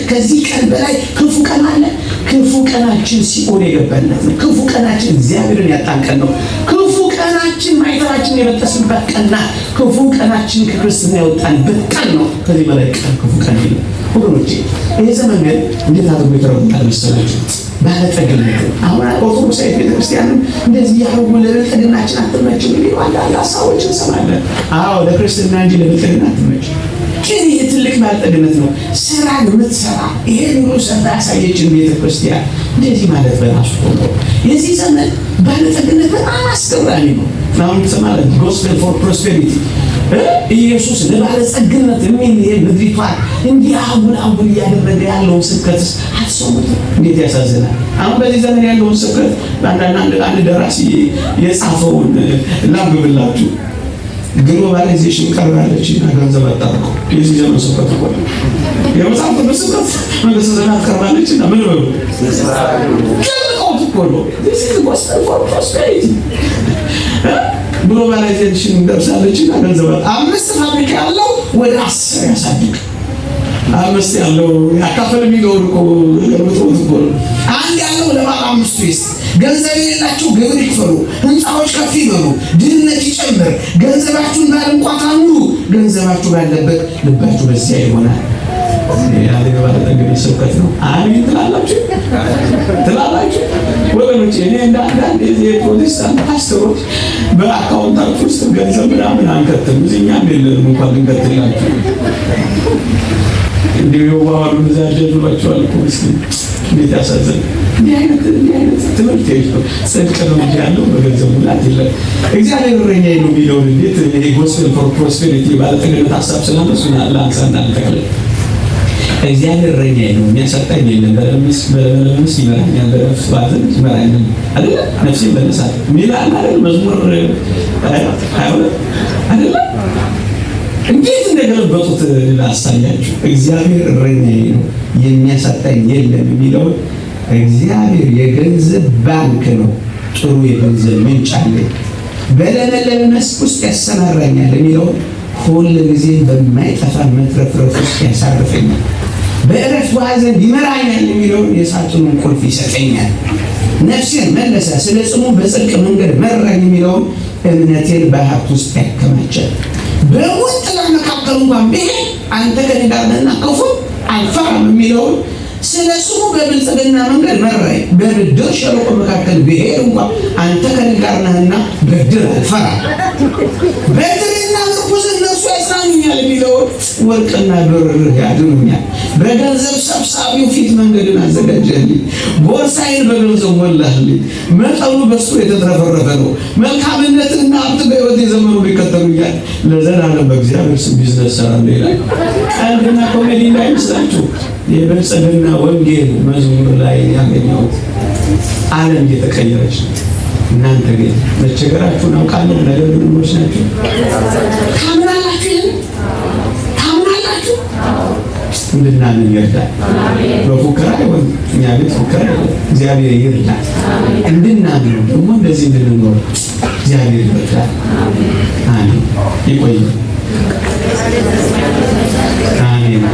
Speaker 1: ከዚህ ቀን በላይ ክፉ ቀን አለ? ክፉ ቀናችን ሲኦል የገባለት ነው። ክፉ ቀናችን እግዚአብሔርን ያጣን ቀን ነው። ክፉ ቀናችን ማኅተባችንን የበጠስንበት ቀን ናት። ክፉ ቀናችን ከክርስትና የወጣንበት ቀን ነው። ከዚህ በላይ ቀን ክፉ ቀን የለም ወገኖቼ። ይህ ዘመን ግን እንዴት አድርጎ የተረጉታል መሰላችሁ? ባለጠግነት አሁን ኦርቶዶክሳዊት ቤተክርስቲያንም እንደዚህ ያደርጉ ለብልጥግናችን አትመችም የሚሉ አንዳንድ ሀሳቦች እንሰማለን። አዎ ለክርስትና እንጂ ለብልጥግና አትመችም። ግን ይህ ትልቅ ባለጠግነት ነው። ስራን የምትሰራ ይሄን ሁሉ ሰርታ ያሳየችን ቤተክርስቲያን እንደዚህ ማለት በራሱ ሆኖ የዚህ ዘመን ባለጠግነት በጣም አስገራሚ ነው። አሁን ትሰማለህ፣ gospel for prosperity፣ ኢየሱስ ለባለጸግነት የሚል ይሄ ምድሪቷን እንዲህ አጉል አጉል እያደረገ ያለውን ስብከትስ አትሰሙትም? እንዴት ያሳዝናል። አሁን በዚህ ዘመን ያለውን ስብከት አንድ አንድ ደራሲ የጻፈውን ላንብብላችሁ። Globalization ቀርባለች እና ገንዘብ አጣርቀው የዚህ ዘመን ስብከት እኮ ነው። የመጽሐፍ ቅዱስ ስብከት መንግስተ ሰማያት ቀርባለች እና ምን በሉ ገልጠውት እኮ ነው። This is gospel for prosperity። Globalization ደርሳለች እና ገንዘብ 5 ፋብሪካ ያለው ወደ 10 ያሳድግ፣ 5 ያለው ያካፈል የሚለውን እኮ ገልብጠውት እኮ ነው።
Speaker 2: 1 ያለው ለባለ 5ቱ ይስጥ። ገንዘብ የሌላቸው ግብር ይክፈሉ። ህንፃዎች ከፍ ይበሉ፣ ድህነት ይጨምር። ገንዘባችሁን ባልንቋት አኑሩ። ገንዘባችሁ ባለበት ልባችሁ በዚያ ይሆናል።
Speaker 1: ያለ ባለጠግነት ስብከት ነው። አሜን ትላላችሁ ትላላችሁ ወገኖች። እኔ እንደ አንዳንድ የፕሮቴስታንት ፓስተሮች በአካውንታችሁ ውስጥ ገንዘብ ምናምን አንከትም። እዚህ እኛም የለንም እንኳን ልንከትላችሁ። እንዲሁ የዋሃሉ እዛ ያደሉባቸዋል እኮ ምስኪን። እንዴት ያሳዝን! እንዲህ አይነት ትምህርት የለም። ጽድቅ ነው እንጂ ያለው በገንዘብ ሙላት የለም። እግዚአብሔር እረኛዬ ነው የሚለውን እንዴት ይሄ gospel for prosperity ባለጠግነት ሀሳብ ስላለ እሱን ላንሳና ልጠቅልል። እግዚአብሔር እረኛዬ ነው፣ የሚያሳጣኝ የለም። በለመለመ መስክ ይመራኛል፣ በዕረፍት ውኃ ዘንድ ይመራኛል አይደለ? ነፍሴን በነሳት የሚል አለ አይደል? መዝሙር 22 አይደለ? እንዴት እንደገለበጡት ላሳያችሁ። እግዚአብሔር እረኛዬ ነው የሚያሳጣኝ የለም የሚለውን እግዚአብሔር የገንዘብ ባንክ ነው፣ ጥሩ የገንዘብ ምንጭ አለኝ፣ በለመለመ መስክ ውስጥ ያሰማራኛል የሚለውን ሁል ጊዜ በማይጠፋ መትረፍረፍ ውስጥ ያሳርፈኛል፣ በዕረፍት ውኃ ዘንድ ይመራኛል የሚለውን የሳጥኑን ቁልፍ ይሰጠኛል፣ ነፍሴን መለሰ፣ ስለ ስሙ በጽድቅ መንገድ መራኝ የሚለውን እምነቴን በሀብት ውስጥ ያከማቻል። በሞት ጥላ መካከል እንኳን ብሄድ አንተ ከእኔ ጋር ነህና ክፉን አልፈራም የሚለውን ስለ ስሙ በብልጽግና መንገድ መራኝ። በብድር ሸለቆ መካከል ብሄድ እንኳን አንተ ከእኔ ጋር ነህና ብድር አልፈራም። በትርና ምርኩዝ እነርሱ ያጽናኑኛል የሚለውን ወርቅና ብር ያድኑኛል። በገንዘብ ሰብሳቢው ፊት መንገድን አዘጋጀህልኝ፣ ቦርሳዬን በገንዘብ ሞላህልኝ። መጠኑ በሱ የተትረፈረፈ ነው። መልካምነትና ሀብት በሕይወቴ ዘመን ሁሉ ይከተሉኛል። ለዘላለም በእግዚአብሔር ስም ቢዝነስ እሰራለሁ ይላል። ቀልድና ኮሜዲ እንዳይመስላችሁ የብልጽግና ወንጌል መዝሙር ላይ ያገኘሁት። ዓለም እየተቀየረች ነው። እናንተ ግን መቸገራችሁን አውቃለሁ። ነገር ግን ምኖች ናቸው? ታምናላችሁ? ይሄን ታምናላችሁ? እንድናምን ይርዳል። በፉከራ አይሆን፣ እኛ ቤት ፉከራ አይሆን። እግዚአብሔር ይርዳል። እንድናምን ደግሞ እንደዚህ እንድንኖር እግዚአብሔር ይርዳል። አሜን። ይቆይ። አሜን።